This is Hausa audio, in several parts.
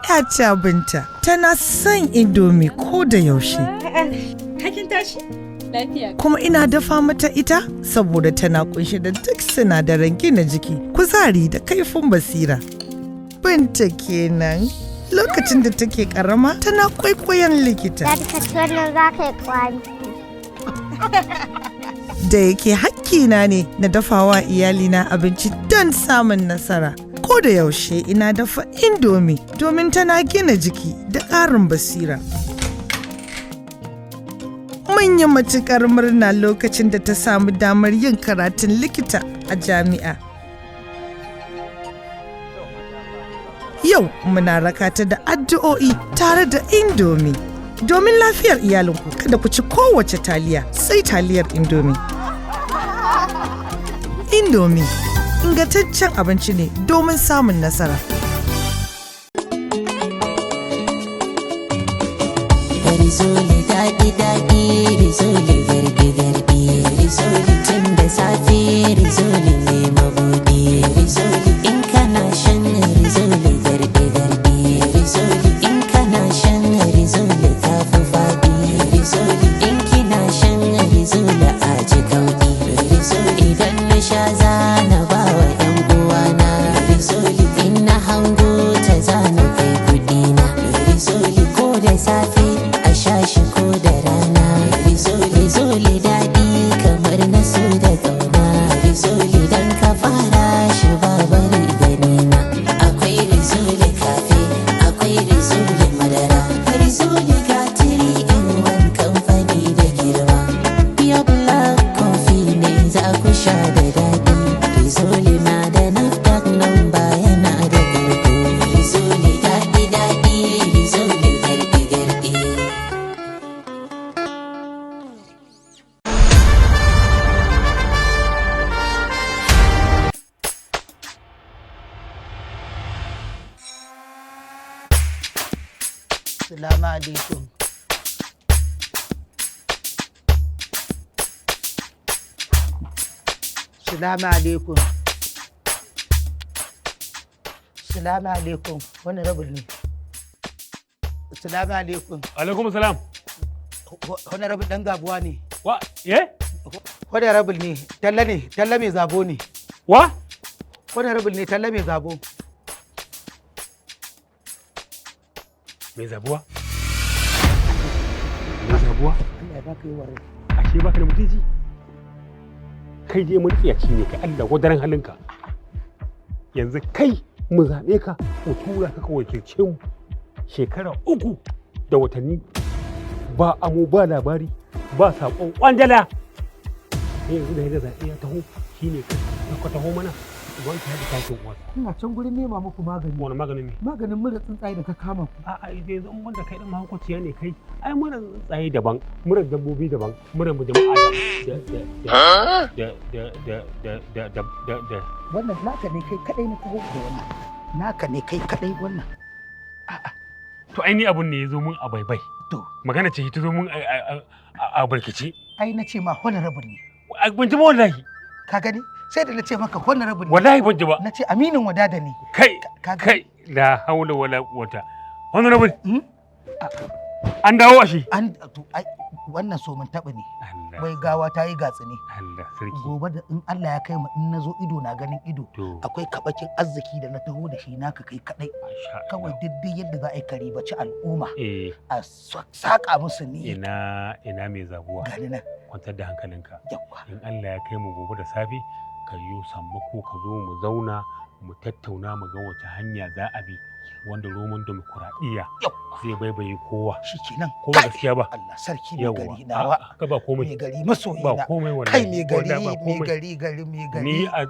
'Yata Binta tana son Indomie ko da yaushe. Hakin tashi? Lafiya. Kuma ina dafa mata ita saboda tana kunshe da duk sinadaran gina jiki, kuzari da kaifin basira. Binta kenan. Lokacin da take karama tana kwaikwayon likita. Za ka ci wannan, za ka yi kwari. Da yake hakkina ne na dafawa iyalina abinci don samun nasara. Ko da yaushe ina dafa Indomie domin tana gina jiki da ƙarin basira. Mun yi matuƙar murna lokacin da ta samu damar yin karatun likita a jami'a. Yau muna rakata da addu'o'i tare da Indomie. Domin lafiyar iyalinku, kada ku ci kowace taliya sai taliyar Indomie. Indomie ingantaccen abinci ne domin samun nasara. Rizoli daɗi daɗi, rizoli garɗi garɗi, rizoli tun da safe, rizoli ne mabuɗi, rizoli in kana shan rizoli garɗi garɗi, rizoli in kana shan rizoli ka fi faɗi, rizoli in kina shan rizoli a ji kauɗi, rizoli idan na sha zana ba wa 'yan uwana, rizoli in na hango ta zana kai kuɗina, rizoli ko da safe a sha shi ko da rana, rizoli daɗi kamar na so da ƙauna, rizoli dan ka fara shi ba bari ganina. Akwai rizoli kafe, akwai rizoli madara, rizoli gatiri in wani kamfani da girma. Pure Black Coffee ne za ku sha da daɗi, rizoli na da NAFDAC number, yana da ƙarko, rizoli daɗi daɗi, rizoli garɗi garɗi. Salamu alaikum. Salamu alaikum. Salamu alaikum. Wani rabin ne. Salamu alaikum. Alaikum salam. Wani rabin ɗan gabuwa ne. Wa? Ye? Wani rabin ne. Talla ne. Talla mai zabo ne. Wa? Wani rabin ne. Talla mai zabo. Mai zabuwa? Mai zabuwa? Allah ya baka yi wa rai. Ashe baka da mutunci? Kai dai mulkiyaci ne kai, Allah wadaran halinka. Yanzu kai mu zaɓe ka, mu tura ka, ka wakilce mu shekara 3 da watanni, ba amo ba labari ba saƙon ƙwandala. Sai yanzu da ya ga zaɓe ya taho shine ka taho mana ubanka ya da takin uwarsa. Ina can gurin nema muku magani. Wani maganin ne? Maganin mura tsuntsaye da ta kama ku. A'a, idan yanzu in banda kai dan mahaukaciya ne kai, ai mura tsuntsaye daban, mura dabbobi daban, mura mu jama'a da da da da da da da da da da. Wannan naka ne kai kadai na taho da wannan. Naka ne kai kadai wannan. To ai ni abun ne ya zo mun a baibai. To. Magana ce ta zo mun a barkice. Ai na ce ma honorable ne. Ai, ban ji ba wallahi. Ka gani? Sai da na ce maka honorable ne. Wallahi ban ji ba. Na ce aminin wadada ne. Kai Ka gani? kai, la haula wala quwwata. Honorable. Hmm? An dawo ashe. An to ai wannan so mun taɓa ne. Allah. Wai gawa ta yi gatsi ne. Allah sarki. Gobe da in Allah ya kai mu, in na zo ido na ganin ido. To. Akwai kabakin arziki da na taho da shi naka kai kadai. Masha Allah. Kawai duk yadda za a yi karibaci al'umma Eh, a saƙa musu ne. ina mai zabuwa. Gani nan. Kwantar da hankalinka. Yawwa. In Allah ya kai mu gobe da safe, ka yi sammako ka zo mu zauna mu tattauna mu ga wace hanya za a bi wanda roman demokuraɗiyya Yawwa. zai baibaye kowa. Shikenan. Ko ba Kai! gaskiya ba? Allah sarki mai Yawwa. gari nawa. A'a, ka ba komai. Mai gari masoyi Ba na. komai wallahi. Kai mai gari, Wallahi ba mai komai. gari gari mai gari. Ni a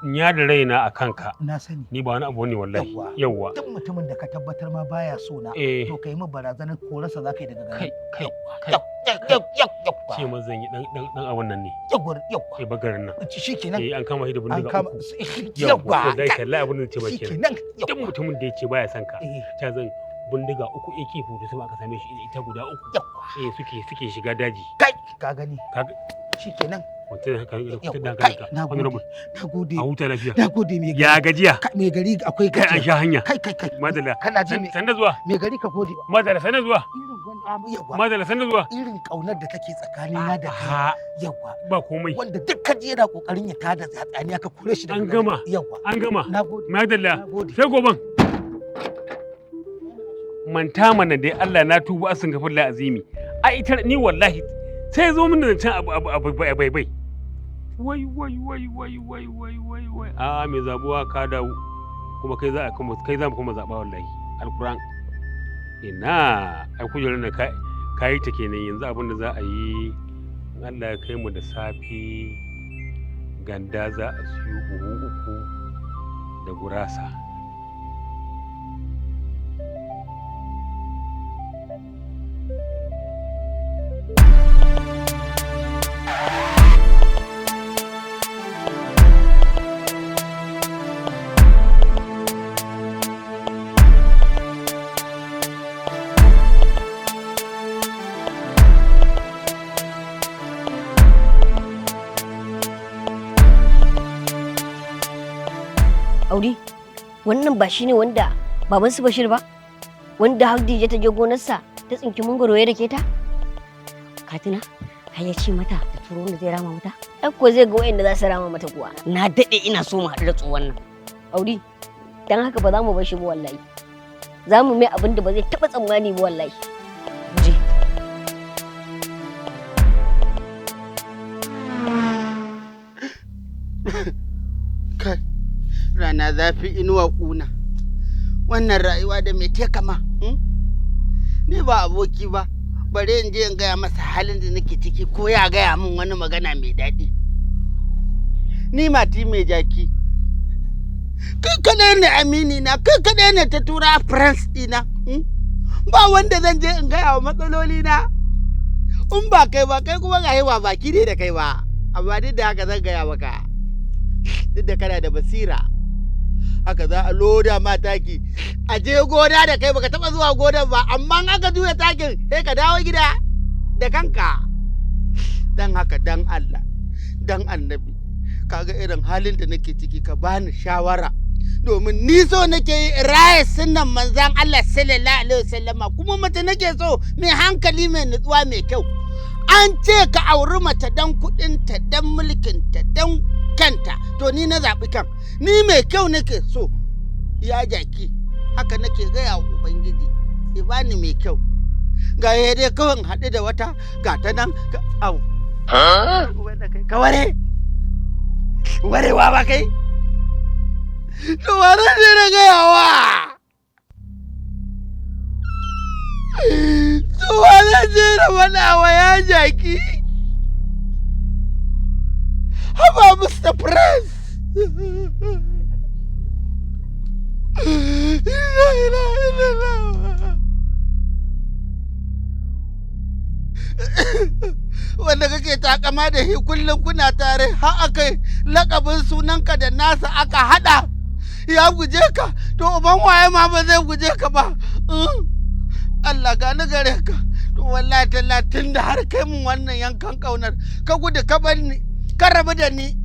nya da raina a kanka. Na sani. Ni ba wani abu ne wallahi. Yawwa. Yawwa. Duk mutumin da ka tabbatar ma baya so na, Eh. to kai min barazanar korarsa za ka yi daga Kai gari. kai kai. Yawwa. Ce ma zan yi dan abun nan ne. Yawwa, yawwa. Eh, bagarin nan. Shikenan. Eh, an kama shi da An bindiga kama. uku. Yawwa. Wallahi tallahi abun da ce ba kenan. Shikenan. Duk Yawwa. mutumin da ya ce baya son ka, Eh, ta zan bindiga uku AK-47 aka same shi ita guda uku. Yawwa. Eh, suke shiga daji. Kai, ka gani. Ka Shikenan. Kwantar da hankalinka, kwantar da Kai, hankalinka. na gode. Honorable, Na gode. a huta lafiya. Na gode mai gari. Ya gajiya? Kai, mai gari akwai Kai, an gajiya. sha hanya. Kai kai kai. Madalla. Kana ji mai Sanda zuwa. mai gari ka gode. Madalla, sanda zuwa. Irin wannan yawa. Madalla, sanda zuwa. Irin kaunar da take tsakanina da kai. Ha, Yawa. ba komai. Wanda duk kaji yana kokarin ya tada hatsaniya ka kore shi daga An gare. gama. Yawa. An gama. Na gode. Madalla. Na gode. Sai goban. Manta mana dai, Allah na tuba, asin gafar la azimi. A ita ni wallahi sai zo min da zancen abu abu abu bai bai bai. Wai wai wai wai wai wai wai wai. A mai zabuwa ka dawo. Kuma kai za a kuma kai za mu kuma zaba wallahi. Alquran. Ina ai kujerar da ka yi ta kenan. Yanzu abin da za a yi, in Allah ya kai mu da safe, ganda za a siyo buhu 3 da gurasa. Aure, wannan ba shine wanda baban su Bashir ba, wanda Hadija ta je gonarsa ta tsinki mangoro ya dake ta? Katina, har ya ce mata ta turo wanda zai rama mata? Ai ko zai ga wayanda za su rama mata kuwa. Na daɗe ina so mu haɗu da tsohon nan. Aure, dan haka ba za mu bar shi ba wallahi. Za mu mai abin da ba zai taɓa tsammani ba wallahi. Je. Kai, rana zafi inuwa ƙuna. Wannan rayuwa da mai kama, Ni ba aboki ba, bare in je in gaya masa halin da nake ciki ko ya gaya min wani magana mai daɗi. Ni mati mai jaki. Kai kaɗai ne amini na, kai kaɗai ne ta tura France ɗina. Ba wanda zan je in gaya wa matsaloli na. In ba kai ba, kai kuma ga ba baki ne da kai ba. Amma duk da haka zan gaya maka. Duk da kana da basira, haka za a loda ma taki a je gona da kai, baka taba zuwa gonan ba, amma in aka juya takin sai ka dawo gida da kanka. Dan haka, dan Allah dan annabi, kaga irin halin da nake ciki, ka bani shawara, domin ni so nake yi in raya sunnan manzan Allah sallallahu alaihi wasallama, kuma mace nake so mai hankali, mai nutsuwa, mai kyau. An ce ka auri mace dan kudinta, dan mulkinta, dan kanta. To ni na zaɓi kan, ni mai kyau nake so. Ya jaki, haka nake gaya wa ubangiji ya bani mai kyau. Ga ya dai kawai in haɗu da wata ga ta nan ga au. Wanda kai ka ware warewa ba kai, to ware ne na gaya wa, to ware ne na faɗa wa ya jaki. Haba Mr. Prince. La ilaha illallah. Wanda kake takama da shi kullum kuna tare, har aka lakabin sunanka da nasa aka hada, ya guje ka, to uban waye ma ba zai guje ka ba? Allah gani gare ka. To wallahi tallahi, tun da har kai mun wannan yankan kaunar, ka gudu ka bar ni, ka rabu da ni,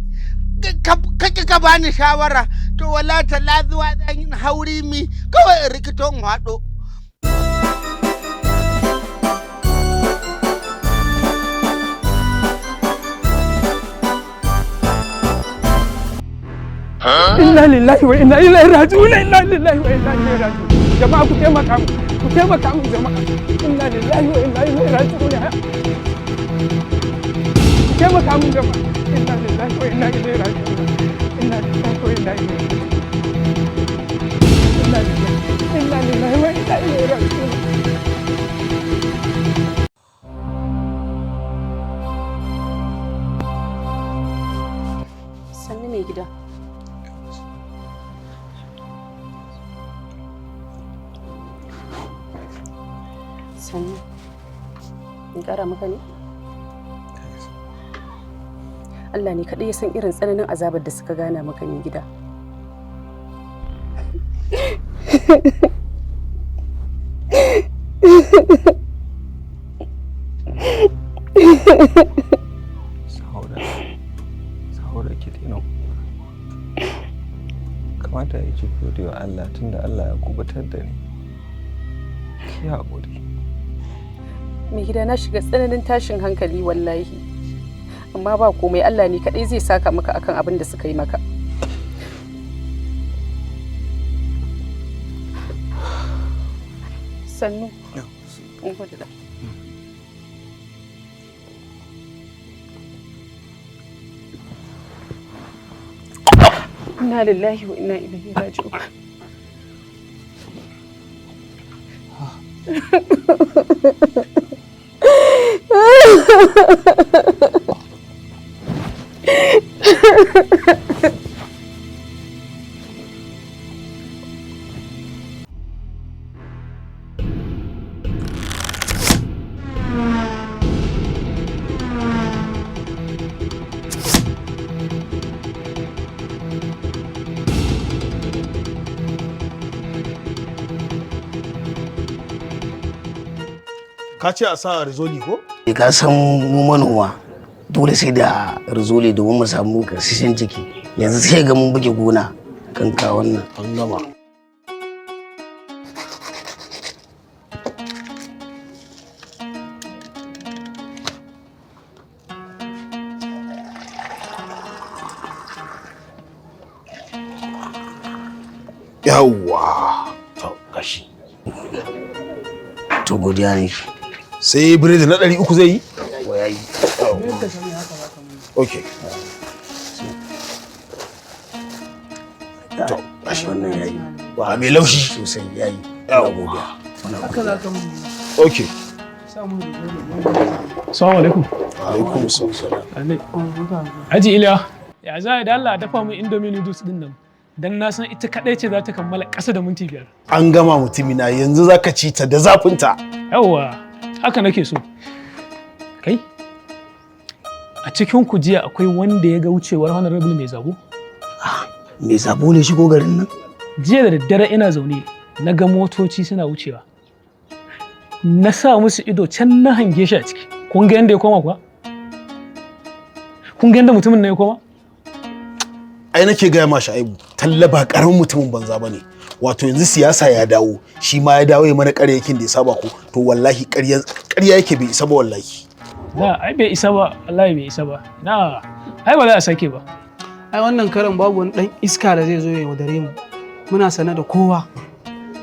ka ki ka bani shawara, to wallahi tallahi zuwa zan yi hauri mi kawai in rikito in haɗo. Inna lillahi wa inna ilaihi raji'un. Inna lillahi wa inna ilaihi raji'un. Jama'a, ku taimaka mu, ku taimaka mu jama'a. Inna lillahi wa inna ilaihi raji'un. Ku taimaka mu jama'a. Inna lillahi wa inna ilaihi raji'un. Inna lillahi wa inna ilaihi raji'un. Inna lillahi, inna lillahi wa inna ilaihi raji'un. Sannu mai gida. Sannu. In ƙara maka ne? Allah ne kaɗai ya san irin tsananin azabar da suka gana maka, mai gida. Sauda. Kamata ya ki gode wa Allah tunda Allah ya kubutar da ni. Ki haƙuri. Mai gida, na shiga tsananin tashin hankali wallahi. Amma ba komai, Allah ne kaɗai zai saka maka akan abin da suka yi maka. Sannu. In gode da. Inna lillahi wa inna ilaihi raji'un. Ka ce a sa rizoli ko? Ka san mu manoma dole sai da rizoli domin mu samu karsashin ciki. Yanzu sai ga mun buge gona kan ka wannan. An gama. Yawwa, to gashi. To, godiya ne. Sai biredi na 300 zai yi? Yayi. Okay. To gashi, wannan yayi. Wa mai laushi. Sosai, yayi. Yawwa. Okay. Assalamu alaikum. Alaikum salam. Haji Iliya, ya za a da Allah dafa min Indomie noodles din nan? Dan na san ita kadai ce za ta kammala ƙasa da minti 5. An gama, mutumina, yanzu zaka ci ta da zafinta. Yawwa, haka nake so. Kai, a cikin ku jiya akwai wanda ya ga wucewar Honorable Mai Zabo? Mai Zabo ne shigo garin nan? Jiya da daddare ina zaune na ga motoci suna wucewa. Na sa musu ido, can na hange shi a ciki. Kun ga yanda ya koma kuwa? Kun ga yanda mutumin nan ya koma? Ai nake gaya ma Sha'ibu, Talla ba karamin mutumin banza bane. Wato yanzu siyasa ya dawo, shi ma ya dawo ya mana ƙaryakin da ya saba ko. To wallahi ƙarya ƙarya yake, bai isa ba wallahi. Na, ai bai isa ba, wallahi bai isa ba. Na, ai ba za a sake ba. Ai wannan karan babu wani dan iska da zai zo ya yaudare mu. Muna sane da kowa.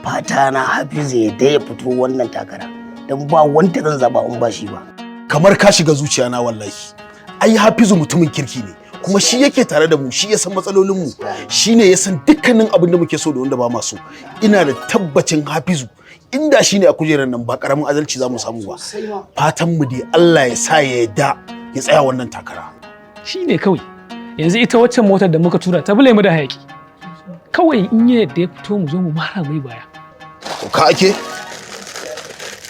Fata na Hafizu ya dai ya fito wannan takara, don ba wanda zan zaba in ba shi ba. Kamar ka shiga zuciya na wallahi. Ai Hafizu mutumin kirki ne, kuma shi yake tare da mu, shi ya san matsalolinmu, shi ne ya san dukkanin abin da muke so da wanda ba ma so. Ina da tabbacin Hafizu inda shi ne a kujerar nan, ba karamin adalci za mu samu ba. Fatan mu dai Allah ya sa ya yarda ya tsaya wannan takara. Shi ne kawai. Yanzu ita waccan motar da muka tura ta bule mu da hayaki. Kawai in ya yadda ya fito, mu zo mu mara mai baya. Ka ake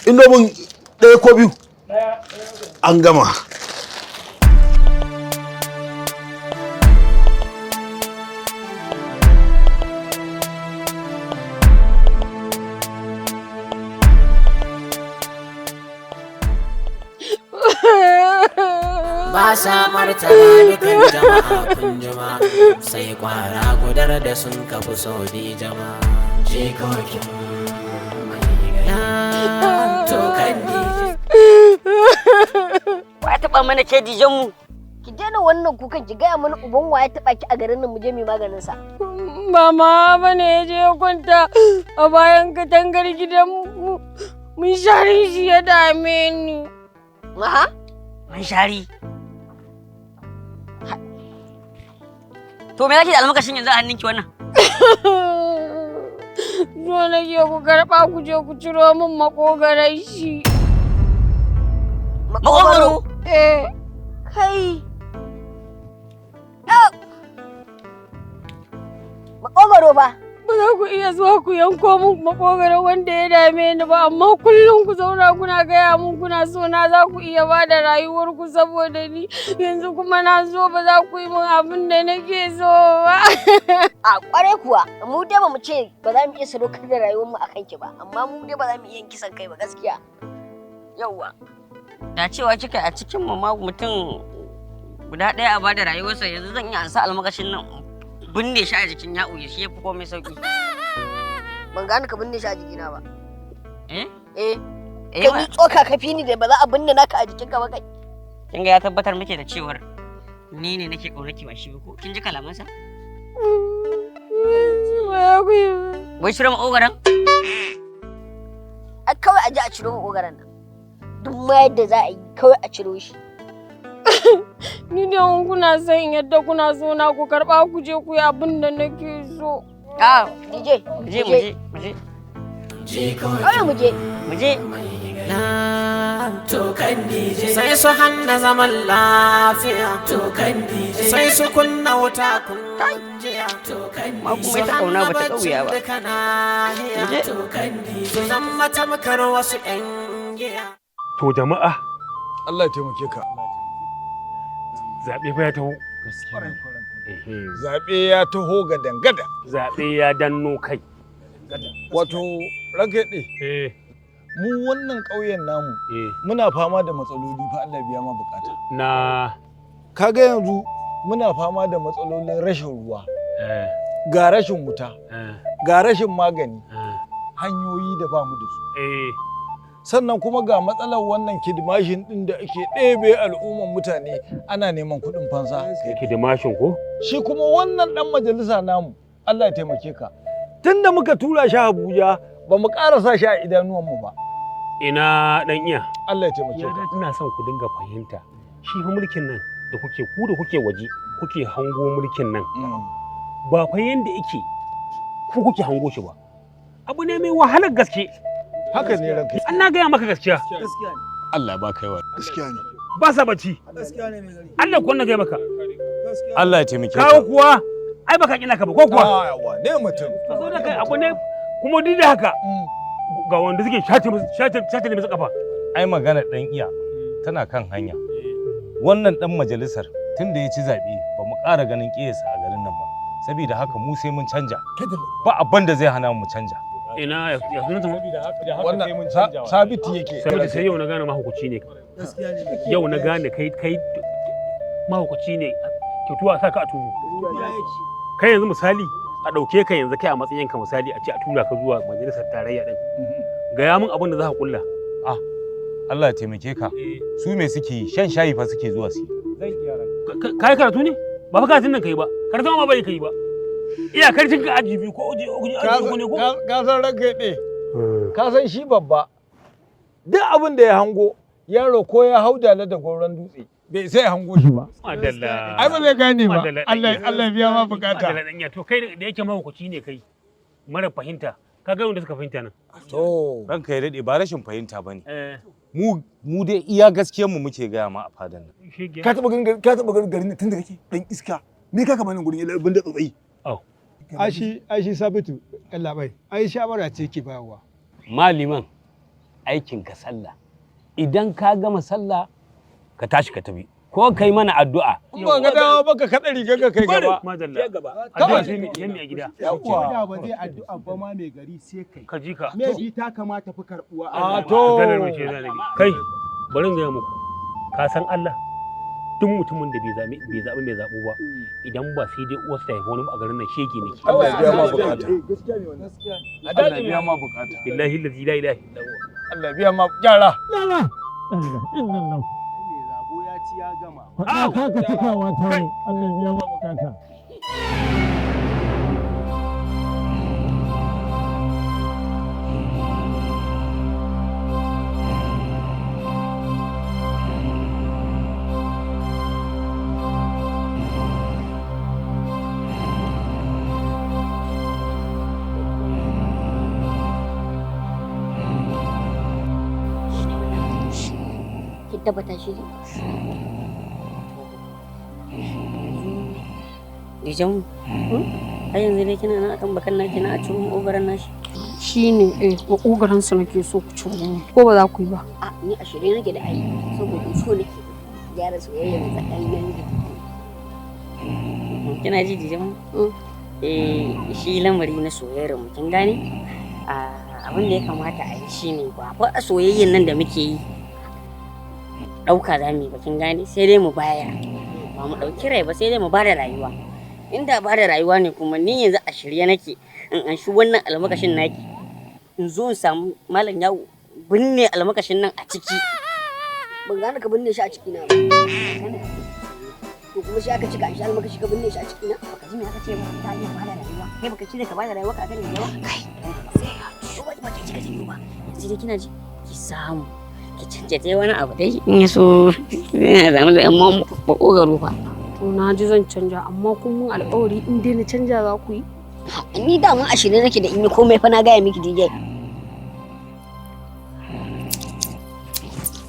indomin ɗaya ko biyu? An gama. Ba sa martaba dukan jama'a, kun jima sai kwara gudar da sun kafu sau bi jama'a jikokin mai gaya to kan. Wa ya taɓa mana ke dijan mu? Ki daina wannan kukan, ki gaya mana uban wa ya taɓa ki a garin nan, mu je mu maganin sa. Ba ma bane ya je ya kwanta a bayan katangar gidanmu. Mun share shi ya dame ni. Maha? Mun shari. To me zaki da almakashin yanzu a hannunki wannan? So nake ku karɓa ku je ku ciro min makogaran shi. Makogaro? Eh. Kai. Makogaro ba? Ba za ku iya zuwa ku yanko min makogaro wanda ya dame ni ba, amma kullum ku zauna kuna gaya mun kuna so na, za ku iya ba da rayuwarku saboda ni. Yanzu kuma na zo ba za ku yi min abin da nake so ba. A kware kuwa, mu dai ba mu ce ba za mu iya sadaukar da rayuwarmu a kanki ba, amma mu dai ba za mu iya yin kisan kai ba gaskiya. Yauwa. Da cewa kika a cikin mu ma mutum guda ɗaya a bada rayuwarsa, yanzu zan iya ansa almakashin nan. Binne shi a jikin ya'u shi yafi komai sauki. Ban gane ka binne shi a jikina ba. Eh? Eh. Eh, Kai ni tsoka ka fi ni da ba za a binne naka a jikinka ba kai. Kin ga ya tabbatar muke da cewar ni ne nake ƙaunar ki ba shi ba ko? Kin ji kalamansa? Wai cire maƙogaran? A kawai a ji a ciro maƙogaran nan. Duk ma yadda za a yi kawai a ciro shi. Ni da in kuna son yadda kuna so na ku karba ku je ku yi abin da nake so. Ah, DJ, mu je mu je mu je. Kawai mu je. Mu je. Tokan DJ sai su hanna zaman lafiya. Tokan DJ sai su kunna wuta kun jiya. Tokan Ma kuma ita ƙauna bata ƙauya ba. Mu je. Tokan DJ su zama tamkar wasu 'yan giya. To jama'a. Allah ya taimake ka. Zaɓe fa ya taho. Zaɓe ya taho ga dangada. Zaɓe ya danno kai. Wato ranka ɗe. Mu wannan ƙauyen namu muna fama da matsaloli fa Allah biya ma bukata. Na Kaga yanzu muna fama da matsalolin rashin ruwa. Ga rashin wuta. Ga rashin magani. Hanyoyi da bamu da su. Sannan kuma ga matsalar wannan kidmashin ɗin da ake ɗebe al'umman mutane ana neman kuɗin fansa. Kidmashin ko? Shi kuma wannan ɗan majalisa namu Allah ya taimake ka. Tunda muka tura shi Abuja ba mu ƙara sa shi a idanuwanmu ba. Ina dan iya. Allah ya taimake ka. Ina son ku dinga fahimta. Shi fa mulkin nan da kuke ku da kuke waje kuke hango mulkin nan. Ba fa yanda yake ku kuke hango shi ba. Abu ne mai wahalar gaske. Haka ne ranka. An na gaya maka gaskiya. Gaskiya ne. Allah ba kai wa. Gaskiya ne. Ba sa bacci. Gaskiya ne mai gari. Allah ko na gaya maka. Allah ya taimake ka. Kawo kuwa ai baka kina ka ba ko kuwa. Ah, wane mutum. To saboda kai abu ne kuma duk da haka ga wanda suke shace musu shace shace musu kafa. Ai magana dan iya tana kan hanya. Wannan dan majalisar tun da ya ci zaɓe ba mu ƙara ganin ƙiyarsa a garin nan ba. Saboda haka mu sai mun canja. Ba abin da zai hana mu canja. Ina ya sunan ta Wannan sabiti yake. Sabiti sai yau na gane mahaukaci ne. Yau na gane kai kai mahaukaci ne. Kyautuwa sa ka a turu. Kai yanzu misali a ɗauke ka yanzu kai a matsayin ka misali a ce a tura ka zuwa majalisar tarayya din. Gaya min abin da za ka kulla. Ah, Allah ya taimake ka. Su me suke yi? Shan shayi fa suke zuwa su yi. Kai karatu ne? Ba fa karatun nan kai ba. Karatun ma bai kai ba. Iyakar cin ka aji biyu ko aji aji uku ne ko? Ka san ranka ɗe. Ka san shi babba. Duk abin da ya hango yaro ko ya hau dala da goron dutse bai sai ya hango shi ba. Madalla. Ai ba zai gane ba. Madalla, Allah Allah ya biya ma bukata. Madalla dan iya. To kai da yake mahaukaci ne kai mara fahimta. Ka ga wanda suka fahimta nan. To. Ranka ya daɗe ba rashin fahimta ba ne. Eh. Mu dai iya gaskiyar mu muke gaya ma a fadan nan. Ka taɓa ganin ka taɓa ganin garin nan tunda kake dan iska. Me ka kama nan gurin ya banda tsautsayi. Ashi ashi Sabitu Allah bai. Ai shawara ce ke bayarwa. Maliman aikin ka sallah. Idan ka gama sallah ka tashi ka tafi. Ko kai mana addu'a. In ba ga dawo ba ka kaɗa rigar ka kai gaba. Madalla. Kawai. Addu'a sai mai a gida. Yawwa. Da ba zai addu'a ba ma mai gari sai kai. Ka ji ka. Me bi ta kamata fi karbuwa. A to. Maganar mace za ni. Kai bari in gaya muku. Ka san Allah duk mutumin da bai zaɓi bai zaɓi mai zaɓo ba idan ba sai dai uwarsa ta haifi wani a garin nan shege ne. Allah ya biya ma bukata. Gaskiya ne wannan. Gaskiya ne. Allah ya biya ma bukata. Billahi allazi la ilaha illa huwa. Allah ya biya ma gyara. La illallah. Zabo ya ci ya gama. Faɗa ka cikawa ta mu. Allah ya biya ma bukata. Kin tabbata shi ne? Dijan, har yanzu dai kina nan akan bakan naki na a ciro maƙogaran nashi. Shi ne eh maƙogaran su nake so ku ciro mu. Ko ba za ku yi ba. A ni a shirye nake da ayi saboda so nake gyara soyayya mu tsakanin nan da Kina ji Dijan? Eh, shi lamari na soyayyar mu kin gane? Ah, abin da ya kamata a yi shine ba fa a soyayyen nan da muke yi ɗauka za mu yi ba kin gane sai dai mu bayar ba mu ɗauki rai ba sai dai mu bada rayuwa Inda ba da rayuwa ne kuma ni yanzu a shirye nake in anshi wannan almakashin naki. In zo in samu malam yawo binne almakashin nan a ciki. Ban gane ka binne shi a ciki na ba. To kuma shi aka cika shi almakashi ka binne shi a ciki na? Baka ji me aka ce ba ta iya bada rayuwa. Kai baka cire ka bada rayuwa ka akan yawa. Kai sai ya ci. Ba ki cika ci ba. Yanzu dai kina ji ki samu ki canja dai wani abu dai in ya so ina zamu da yan makogaro fa. To na ji zan canja amma kun mun alƙawari in dai na canja za ku yi. Ni da mun a shirye nake da in yi komai fa na gaya miki DJ.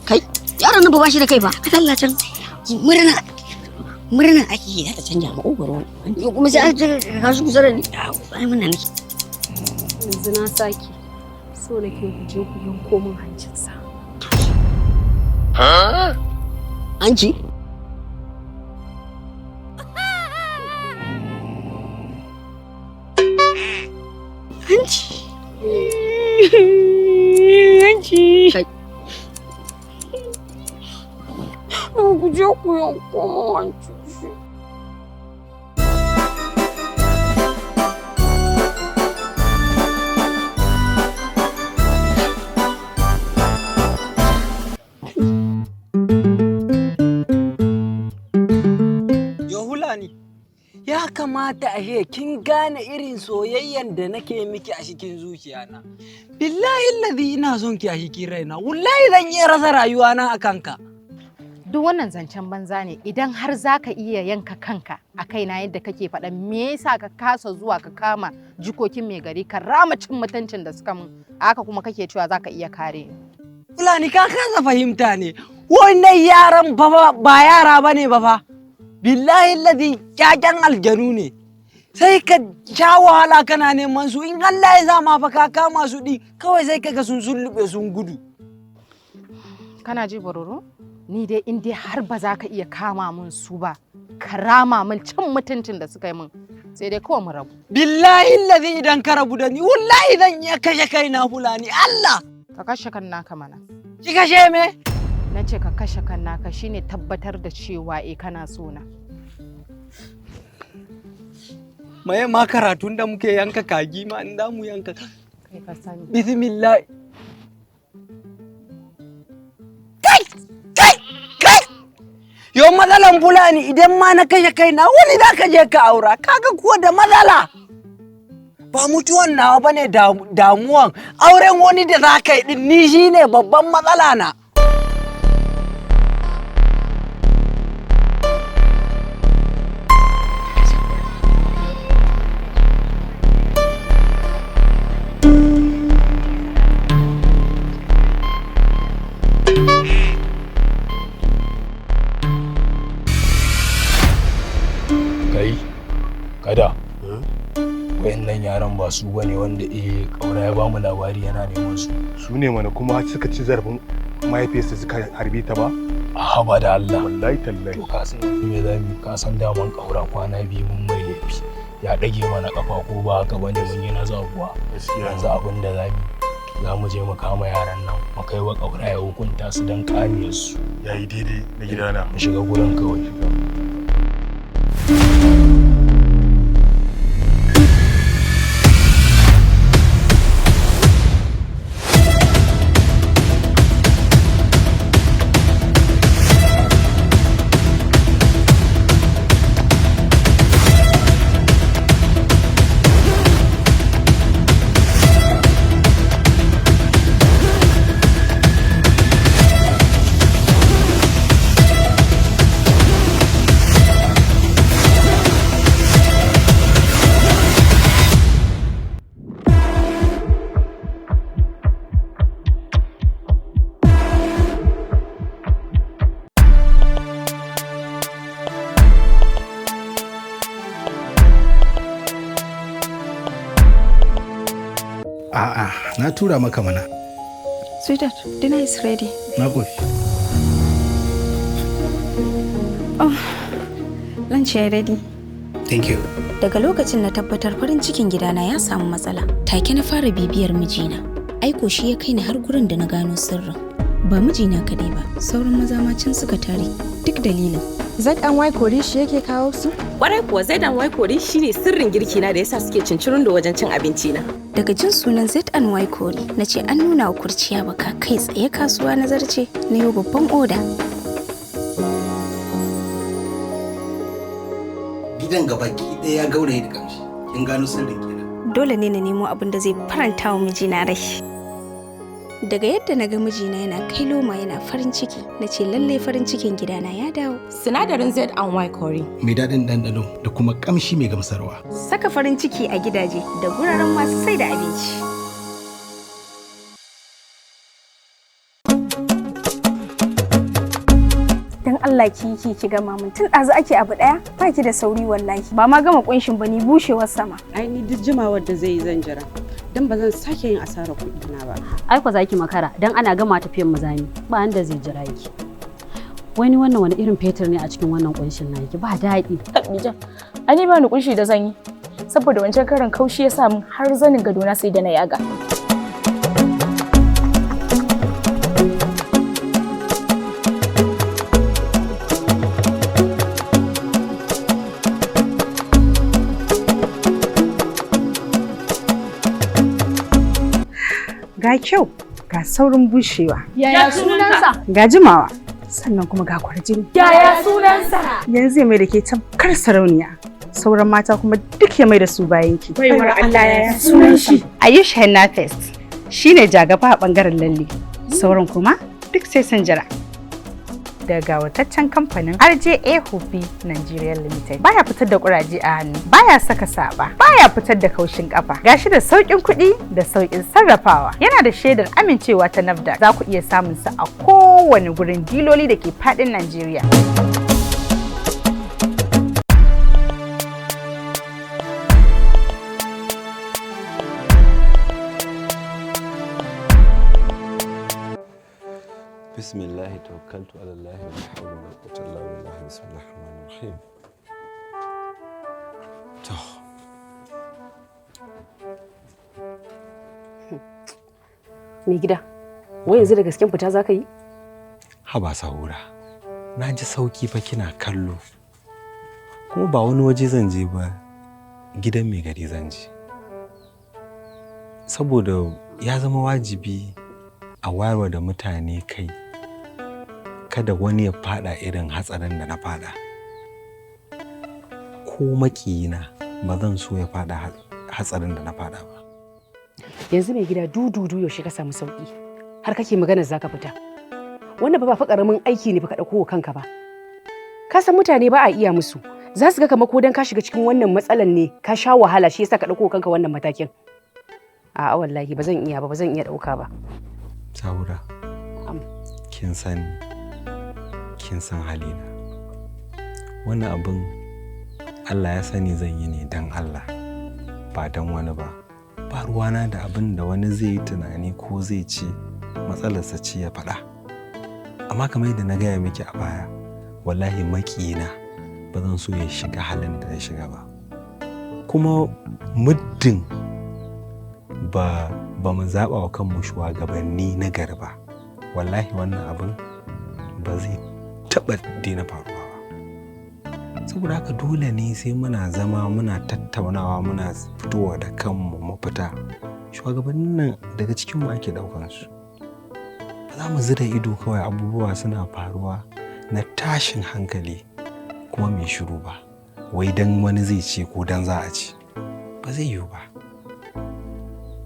Kai yaron nan ba shi da kai fa. Allah can murna murna ake yi za ta canja makogaro. Yo kuma sai aka ka kasu kusa da ni. Ai muna nake. Yanzu na sake so nake ku je ku yanko min hancinsa. Hanci? Hanci. Hanci. Ku je ku yanko min hancinsa. Ya kamata a kin gane irin soyayyan da nake miki a cikin zuciyana. Billahi lazi ina son ki a cikin raina. Wallahi zan iya rasa rayuwana a kanka. Duk wannan zancen banza ne idan har za ka iya yanka kanka a kaina yadda kake faɗa, me yasa ka kasa zuwa ka kama jikokin mai gari ka rama cin mutuncin da suka mun, haka kuma kake cewa za ka iya kare ni. Fulani ka kasa fahimta ne. Wannan yaran ba yara bane ba fa. Billahi lazi kyakken aljanu ne. Sai ka sha wahala kana neman su, in Allah ya zama fa ka kama su din kawai sai kaga sun sullube sun gudu. Kana ji bororo? Ni dai in dai har ba za ka iya kama mun su ba, ka rama mun cin mutuncin da suka yi mun, sai dai kawai mu rabu. Billahi lazi idan ka rabu da ni wallahi zan iya kashe kaina Fulani Allah. Ka kashe kan naka mana. Ki kashe me? Na ce ka kashe kan naka shine tabbatar da cewa eh kana so na. Maye ma karatun da muke yanka kagi ma in da mu yanka. Kai ka sani. Bismillah. Kai! Kai! Kai! Yo matsalan Fulani idan ma na kashe kaina wani za ka je ka aura kaga kuwa da matsala. Ba mutuwan nawa bane damuwan auren wani da za ka yi din ni shine babban matsala na. Kai, kada. Wayannan yaran ba su bane wanda kaura ya bamu labari yana neman su. Su ne mana kuma suka ci zarafin mahaifiyarsa suka harbe ta ba? A haba da Allah. Wallahi tallahi. To ka san yanzu me zamu, ka san daman kaura kwana biyu mun mai laifi. Ya dage mana kafa ko ba haka bane mun yi na zabuwa. Yanzu abin da zamu za mu je mu kama yaran nan mu kai wa kaura ya hukunta su don kame su. Yayi daidai na gidana. Mu shiga gurin kawai. A'a, na tura maka mana. Sweetheart, dinner is ready. Na koshi. Oh, lunch ya ready. Thank you. Daga lokacin na tabbatar farin cikin gidana ya samu matsala. Take na fara bibiyar mijina. Aiko shi ya kai ni har gurin da na gano sirrin. Ba mijina kaɗai ba, sauran maza ma can suka tare. Duk dalilin ZNY kori shi yake kawo su? Kwarai kuwa, ZNY kori shine sirrin girki na da yasa suke cincirin da wajen cin abinci na. Daga jin sunan ZNY kori, na ce an nuna wa kurciya baka. Kai tsaye kasuwa na zarce na yau babban oda. Gidan gabaki ɗaya ya gauraye da kamshi. Kin gano sirrin kenan. Dole ne na nemo abin da zai faranta wa mijina rai. Daga yadda na ga mijina yana kai loma yana farin ciki, na ce lallai farin cikin gidana ya dawo. Sinadarin ZNY curry. Mai daɗin ɗanɗano da kuma kamshi mai gamsarwa. Saka farin ciki a gidaje da guraren masu sai da abinci. Dan Allah ki yi ki gama mun, tun ɗazu ake abu ɗaya, ba ki da sauri wallahi. Ba ma gama kunshin ba ni bushewar sama. Ai ni duk jimawar da zai yi zan jira. Dan ba zan sake yin asarar kuɗi na ba. Ai ko zaki makara, dan ana gama tafiyan mu zami. Ba wanda zai jira ki. Wani wannan wani irin fetur ne a cikin wannan kunshin naki, ba daɗi. Tabbija. Ani ba ni kunshi da zan yi. Saboda wancan karin kaushi ya sa min har zanin gadona sai da na yaga. Ga kyau, ga saurin bushewa. Yaya sunansa? Ga jimawa, sannan kuma ga kwarjini. Yaya sunansa? Yanzu ya mai da ke tamkar sarauniya. Sauran mata kuma duk ya mai da su bayan ki. Baiwar Allah, yaya sunan shi? Ayush Henna Fest shine jagaba a bangaren lalle. Sauran kuma duk sai sun jira. Daga wataccen kamfanin RJA Hobi Nigeria Limited. Baya fitar da kuraje a hannu, baya saka saba, baya fitar da kaushin kafa. Gashi da sauƙin kuɗi da sauƙin sarrafawa. Yana da shaidar amincewa ta NAFDAC. Za ku iya samun sa a kowane gurin diloli da ke faɗin Najeriya. بسم الله توكلت على الله ولا حول ولا قوة إلا بالله. بسم الله الرحمن الرحيم. To. Mai gida, wai yanzu da gasken fita za ka yi? Haba Sahura, na ji sauki fa kina kallo. Kuma ba wani waje zan je ba, gidan mai gari zan je. Saboda ya zama wajibi a wayarwa da mutane kai, kada wani ya fada irin hatsarin da na fada. Ko makiyina ba zan so ya fada hatsarin da na fada ba. Yanzu mai gida, dududu yaushe ka samu sauki har kake magana zaka fita? Wannan ba fa karamin aiki ne fa ka dauko wa kanka ba. Ka san mutane ba a iya musu, za su ga kamar ko dan ka shiga cikin wannan matsalan ne ka sha wahala, shi yasa ka dauko kanka wannan matakin. A'a wallahi ba zan iya ba, ba zan iya dauka ba. Sahura, kin san kin san halina. Wannan abin Allah ya sani zan yi ne don Allah, ba don wani ba. Ba ruwana da abin da wani zai yi tunani ko zai ce, matsalarsa ce ya faɗa. Amma kamar yadda na gaya miki a baya, wallahi maƙiyina ba zan so ya shiga halin da ya shiga ba. Kuma muddin ba mu zaɓa wa kanmu shugabanni na gari ba, wallahi wannan abin ba zai taɓa daina faruwa ba. Saboda haka dole ne sai muna zama muna tattaunawa, muna fitowa da kanmu mafita. Shugabannin nan daga cikinmu ake ɗaukan su. Ba za mu zira ido kawai abubuwa suna faruwa na tashin hankali kuma mai shiru ba, wai dan wani zai ce ko dan za a ce. Ba zai yiwu ba.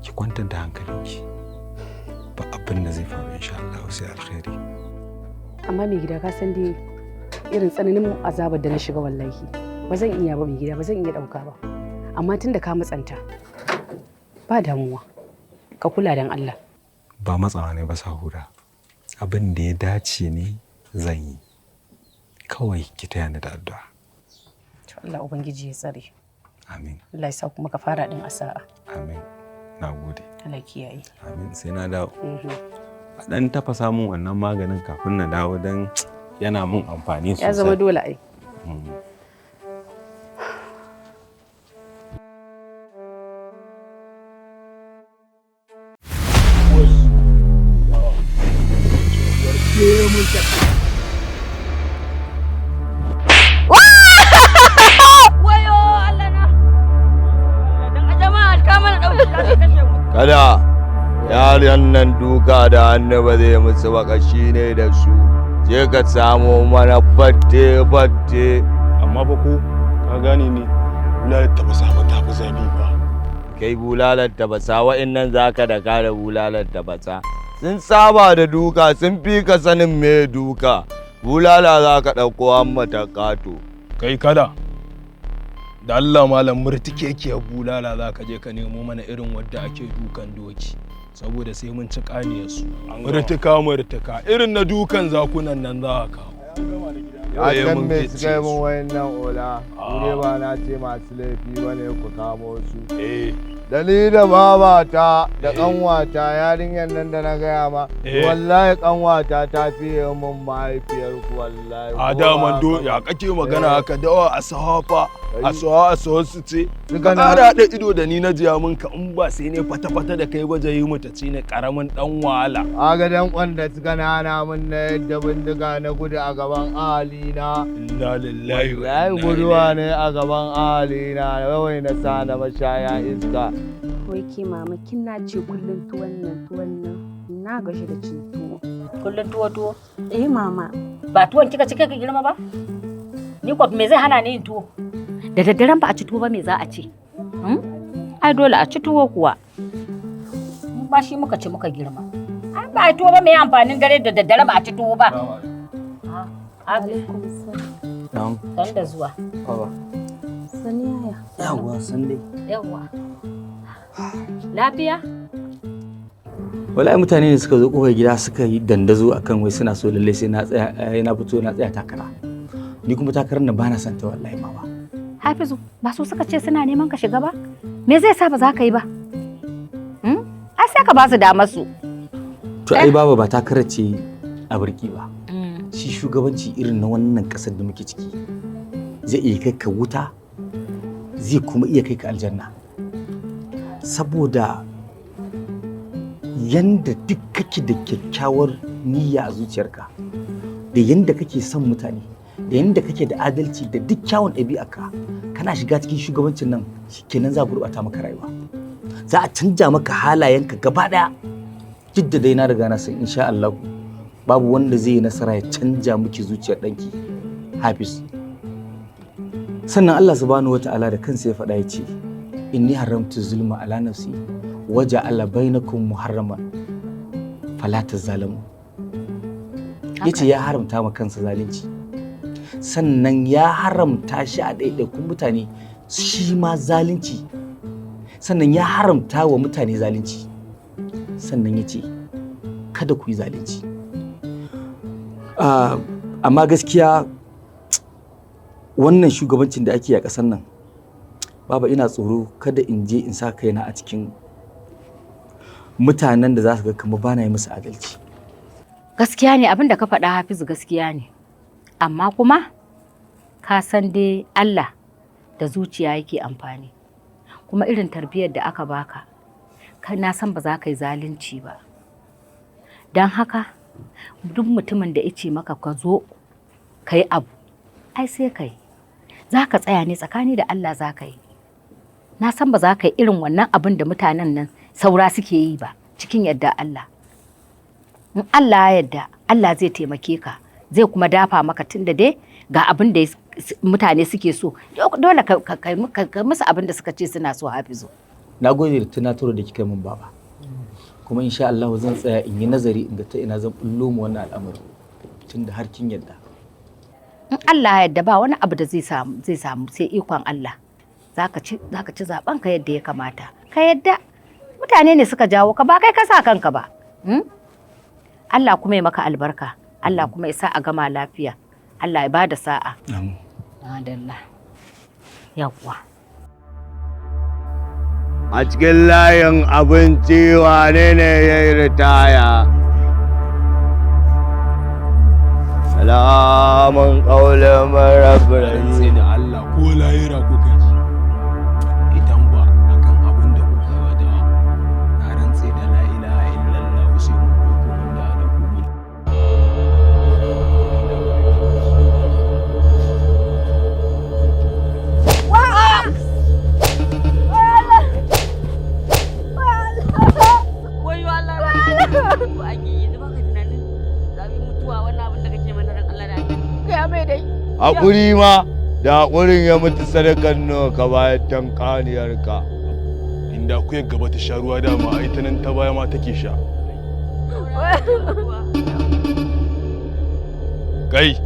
Ki kwantar da hankalinki, ba abin da zai faru insha Allah sai alkhairi. Amma mai gida, ka san dai irin tsananin azabar da na shiga, wallahi ba zan iya ba mai gida, ba zan iya dauka ba. Amma tun da ka matsanta, ba damuwa, ka kula dan Allah. Ba matsawa ne ba Sahura, abin da ya dace ne zan yi. Kawai ki taya ni da addu'a. To Allah ubangiji ya tsare. Amin. Allah ya sa kuma ka fara din a sa'a. Amin. Na gode. Allah kiyaye. Amin. Sai na dawo. A dan tafasa mun wannan maganin kafin na dawo, don yana mun amfani sosai. Ya zama dole ai. Yaran nan duka da hannu ba zai musu ba, kashi ne da su. Je ka samo mana fatte fatte. Amma fa ko ka gane ne, bulalar tafasa ba ta fi zafi ba. Kai, bulalar tafasa, wa'innan zaka da kare bulalar tafasa. Sun saba da duka, sun fi ka sanin me duka. Bulala za ka ɗauko hammata ƙato. Kai kada da Allah malam, murtikekiyar bulala za ka je ka nemo mana, irin wadda ake dukan doki, saboda sai mun ci kaniyarsu. Murtuka murtuka irin na dukan zakunan nan za a kawo. A san me suka yi min wayannan ola? Ni ba na ce masu laifi ba ne, ku kamo su. Da ni da babata da kanwata, yarinyar nan da na gaya ma, wallahi kanwata ta fiye min mahaifiyar ku, wallahi. A daman do ya kake magana haka? Dawa a sahafa a sawa a sawa su ce ka ƙara haɗa ido da ni na jiya mun ka, in ba sai ne fata-fata da kai ba jayi mu ta ci ne karamin dan wahala. Aga dan kwanda suka nana min na yadda bindiga na gudu a gaban ahalina. Inna lillahi wa Yayi inna guduwa ne a gaban ahalina, yawai na sa na mashaya iska. Wai ke mama, kin na ce kullum tuwon nan tuwon nan, na gaji da cin tuwo. Kullum tuwo tuwo? Eh mama. Ba tuwon kika ci kika girma ba? Ni ko me zai hana ni yin tuwo? Da daddaren ba a ci tuwo ba, me za a ci? Ai dole a ci tuwo kuwa. Mu ba shi muka ci muka girma. Ai ba a tuwo ba, me amfanin dare da daddare ba a ci tuwo ba? Alaikum salam. Na'am. San da zuwa. Baba. Sani yaya. Yawwa, sande. Yawwa. Lafiya? Wallahi mutane ne suka zo kofar gida suka yi dandazo akan wai suna so lalle sai na tsaya, na fito na tsaya takara. Ni kuma takarar nan bana son ta wallahi mama. Hafizu, ba su suka ce suna neman ka shiga ba? Me zai sa ba za ka yi ba? Ai sai ka ba su damar su. To ai baba, ba takarar ce a birki ba. Shi shugabanci irin na wannan kasar da muke ciki zai iya kai ka wuta, zai kuma iya kai ka aljanna. Saboda yanda duk kake da kyakkyawar niyya a zuciyarka, da yanda kake son mutane, da yanda kake da adalci, da duk kyawun ɗabi'arka, kana shiga cikin shugabancin nan shikenan, za a gurɓata maka rayuwa, za a canja maka halayenka gaba ɗaya. Duk da dai na riga na san insha Allah babu wanda zai yi nasara ya canja miki zuciyar ɗanki Hafiz. Sannan Allah subhanahu wata'ala da kansa ya faɗa, ya ce inni haramtu zulma ala nafsi waja'ala bainakum muharraman fala tazalamu. Yace ya haramta ma kansa zalunci, sannan ya haramta shi a ɗaiɗaikun mutane shi ma zalunci, sannan ya haramta wa mutane zalunci, sannan ya ce kada ku yi zalunci. Amma gaskiya wannan shugabancin da ake a ƙasar nan, baba, ina tsoro kada in je in sa kaina a cikin mutanen da za su ga kamar bana yi musu adalci. Gaskiya ne abin da ka faɗa Hafizu, gaskiya ne. Amma kuma ka san dai Allah da zuciya yake amfani. Kuma irin tarbiyyar da aka baka, ka na san ba za ka yi zalunci ba. Don haka duk mutumin da ya ce maka ka zo ka yi abu, ai sai ka yi. Za ka tsaya ne tsakani da Allah za ka yi. Na san ba za ka yi irin wannan abin da mutanen nan saura suke yi ba, cikin yadda Allah. In Allah ya yarda, Allah zai taimake ka, zai kuma dafa maka, tunda dai ga abin da mutane suke so. Dole ka musu abin da suka ce suna so, Hafizu. Na gode da tunatarwa da kika min baba. Kuma insha Allah zan tsaya in yi nazari in ga ta ina zan bullo mu wannan al'amarin, tunda har kin yarda. In Allah ya yarda, ba wani abu da zai samu zai samu sai ikon Allah. Zaka ci zaben ka yadda ya kamata. Ka yadda mutane ne suka jawo ka, ba kai ka sa kanka ba. Allah kuma ya maka albarka. Allah kuma ya sa a gama lafiya. Allah ya bada sa'a. Amin. Madalla. Yawwa. A cikin layin abinci wane ne ya yi ritaya? Salamun ƙaunar marabar. Sai da Allah ko layira kuka ji, idan ba akan abin da kuka yi wa dawa, na rantse da la ilaha illallah sai mun bi ku mun da ku mun. Wayo Allah. Ko ake yanzu baka tunanin zabi mutuwa wannan abin da kake mana ran Allah da Annabi. Gaya mai dai. Haƙuri ma da haƙurin ya mutu sadakan nawa ka bayar tan kaniyarka. Inda akuyar gaba ta sha ruwa dama ai ta nan ta baya ma take sha. Kai,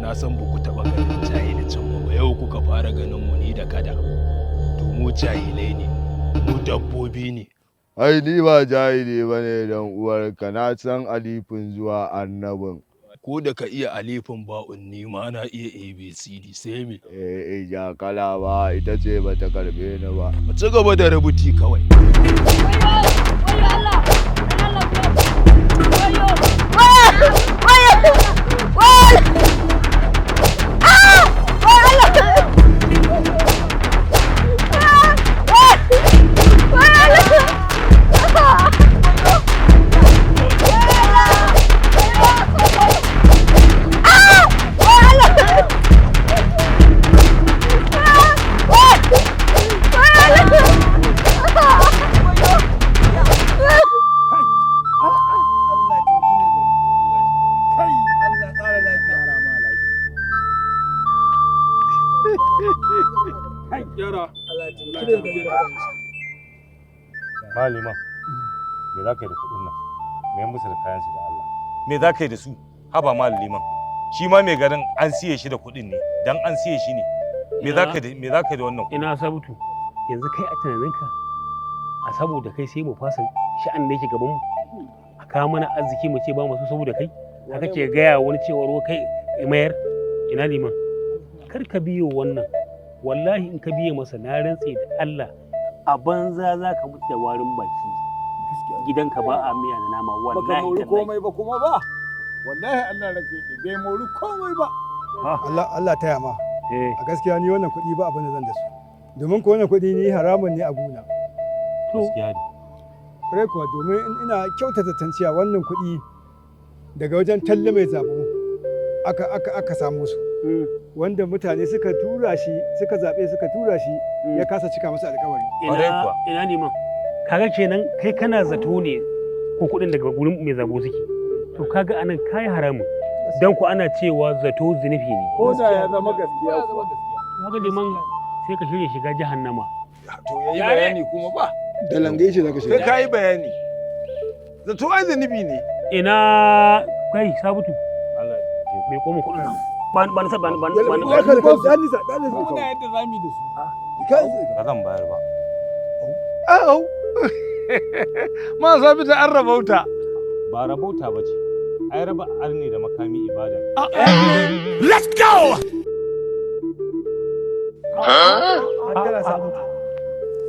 na san ba ku taɓa ganin jahilcin mu ba, yau kuka fara ganin mu ni da kada. To mu jahilai ne, mu dabbobi ne. Ai ni ba jahili ba ne dan uwarka, na san alifin zuwa annabin. Ko da ka iya alifin ba'un ni ma na iya ABCD sai me. Eh eh ja kala ba ita ce ba ta karbe ni ba. Mu ci gaba da rubuti kawai. Malima, me za ka yi da kuɗin nan? Me musu da kayansu da Allah? Me za ka yi da su? Haba Maliman. Shi ma mai garin an siye shi da kuɗin ne, dan an siye shi ne. Me za ka yi da wannan? Ina Sabutu, yanzu kai a tunaninka a saboda kai sai mu fasa sha'an da yake gaban mu. A kawo mana arziki mu ce ba mu so saboda kai. Haka ke gaya wani cewa ruwa kai mayar ina liman. Kar ka biyo wannan. Wallahi in ka biye masa na rantse da Allah a banza za ka mutu da warin baki. Gidanka ba a miya da nama wallahi. Baka mori komai ba kuma ba. Wallahi Allah rake bai mori komai ba. Allah Allah taya ma. A gaskiya ni wannan kuɗi ba abin da zan da su. Domin ko wannan kuɗi ni haramun ne a gona. Gaskiya ne. Kwarai kuwa domin ina kyautata cewa wannan kuɗi daga wajen talle mai zabo aka samu su. Wanda mutane suka tura shi suka zaɓe suka tura shi ya kasa cika musu alƙawari. Ina neman kaga kenan kai kana zato ne ko kuɗin daga gurin mai zabo suke. To kaga anan kai haramun dan ku ana cewa zato zunubi ne. Ko da ya zama gaskiya kuwa. Kaga liman sai ka shirya shiga jahannama. To yayi bayani kuma ba. Da lange shi zaka shiga. Sai kai bayani. Zato ai zunubi ne. Ina kai Sabutu. Allah bai koma kuɗin nan. Ban ban ban ban ban. Muna yadda zamu yi da su. Ba zan bayar ba. Au. Ma Sabitu an rabauta. Ba rabauta ba ce. Ai raba arni da makami ibada. Let's go!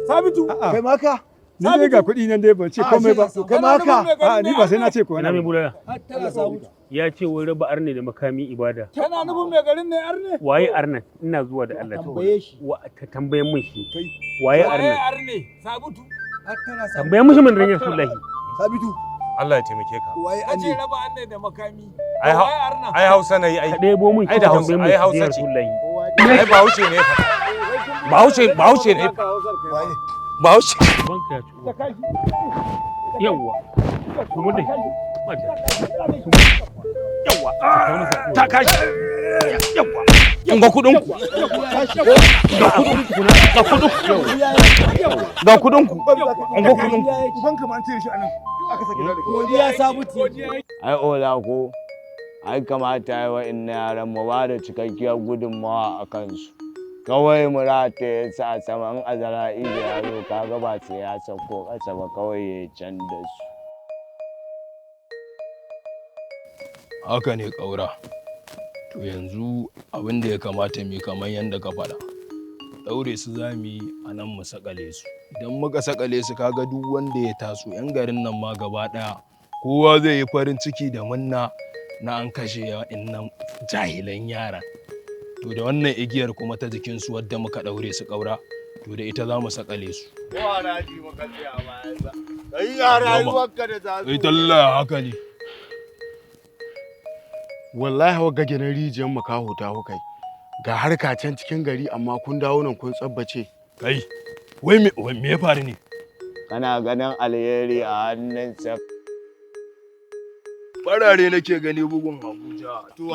Sabitu. Kai ma ka. Ni dai ga kuɗi nan dai ban ce komai ba. Kai ma ka. A ni ba sai na ce ko Ina mai bulala. Ya ce wai raba arne da makami ibada. Kana nufin mai garin ne arne? Waye arnan? Ina zuwa da Allah. Tambaye shi. Ka tambaye mun shi. Waye arnan? Waye arne? Sabitu. Tambaye mun shi mun ran Rasulullahi. Sabitu. Allah ya taimake ka. Waye arne? Ace raba arne da makami. Ai Hausa na yi ai. Ka ɗebo mun shi Ai da Hausa, tambaye mun ai shi Hausa ce. Rasulullahi. Ai Bahaushe ne fa. Bahaushe Bahaushe ne. Bahaushe. Banka ya ci. Yawwa. Kuma da Yawwa. Ta kashi. Yawwa. Ga kuɗin ku. Ga kuɗin ku. Ga kuɗin ku. Ga kuɗin ku. Ga kuɗin ku. Ubanka ma an cire shi anan. Aka sake da Godiya Sabuti. Ai ola ko ai kamata ai wa'innan yaran mu ba da cikakkiyar gudunmawa a kansu. Kawai mu rataye su a sama in azara'ilu ya zo kaga ba sai ya sauko ƙasa ba kawai ya can da su. Haka ne ƙaura. To yanzu abin da ya kamata mu yi kamar yadda ka faɗa. Ɗaure su za mu yi a nan mu saƙale su. Idan muka saƙale su kaga duk wanda ya taso 'yan garin nan ma gaba ɗaya kowa zai yi farin ciki da munna na an kashe wa'innan jahilan yaran. To da wannan igiyar kuma ta jikinsu wadda muka ɗaure su ƙaura to da ita za mu saƙale su. Ko haraji muka tsaya bayan sa. Kai ya rayuwarka da zazu. Ai talla haka ne. Wallahi wa gage na rijiyar makaho ta hukai. Ga harka can cikin gari amma kun dawo nan kun tsabbace. Kai, wai me ya faru ne? Kana ganin alheri a hannunsa. Farare nake gani bugun Abuja. To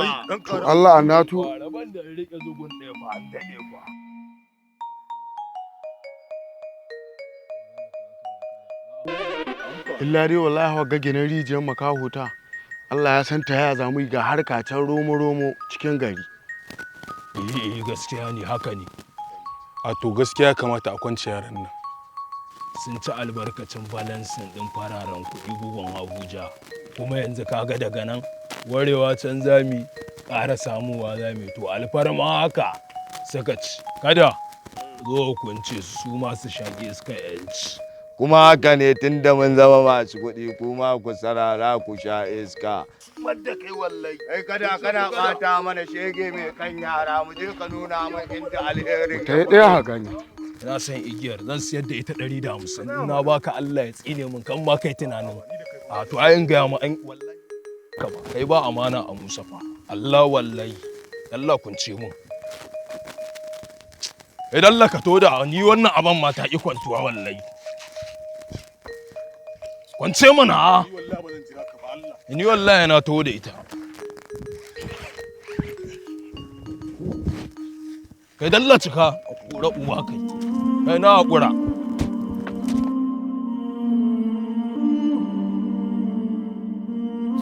Allah na tu. Rabon da in rike zugun ɗaya fa an daɗe fa. Illa dai wallahi wa ginin rijiyar makaho ta. Allah ya san ta yaya za mu yi ga harka can romo romo cikin gari. Eh, gaskiya ne, haka ne. A to gaskiya ya kamata a kwance yaran nan. Sun ci albarkacin balansin ɗin fararen kuɗi bugun Abuja. Kuma yanzu kaga daga nan warewa can zami ƙara samuwa zami, to alfarma haka suka ci. Kada zo kunce su masu shaƙi iska yanci. Kuma haka ne, tun da mun zama masu kuɗi, kuma ku sarara ku sha iska. Wadda kai wallahi. Kai kada kana ɓata mana shege mai kan yara, mu je ka nuna mana inda alherin. Ta yi ɗaya ha gani. Na san igiyar zan siyar da ita 150, in na baka Allah ya tsine min kan ma kai tunanin. A to ai in gaya ma an wallahi ka ba kai ba amana a Musa fa. Allah wallahi. Allah kunce mun. Idan Allah ka to da ni wannan aban ma ta ki kwantuwa wallahi. Kwance mana. Ni wallahi na to da ita. Kai dalla cika kura uwa kai. Kai na hakura.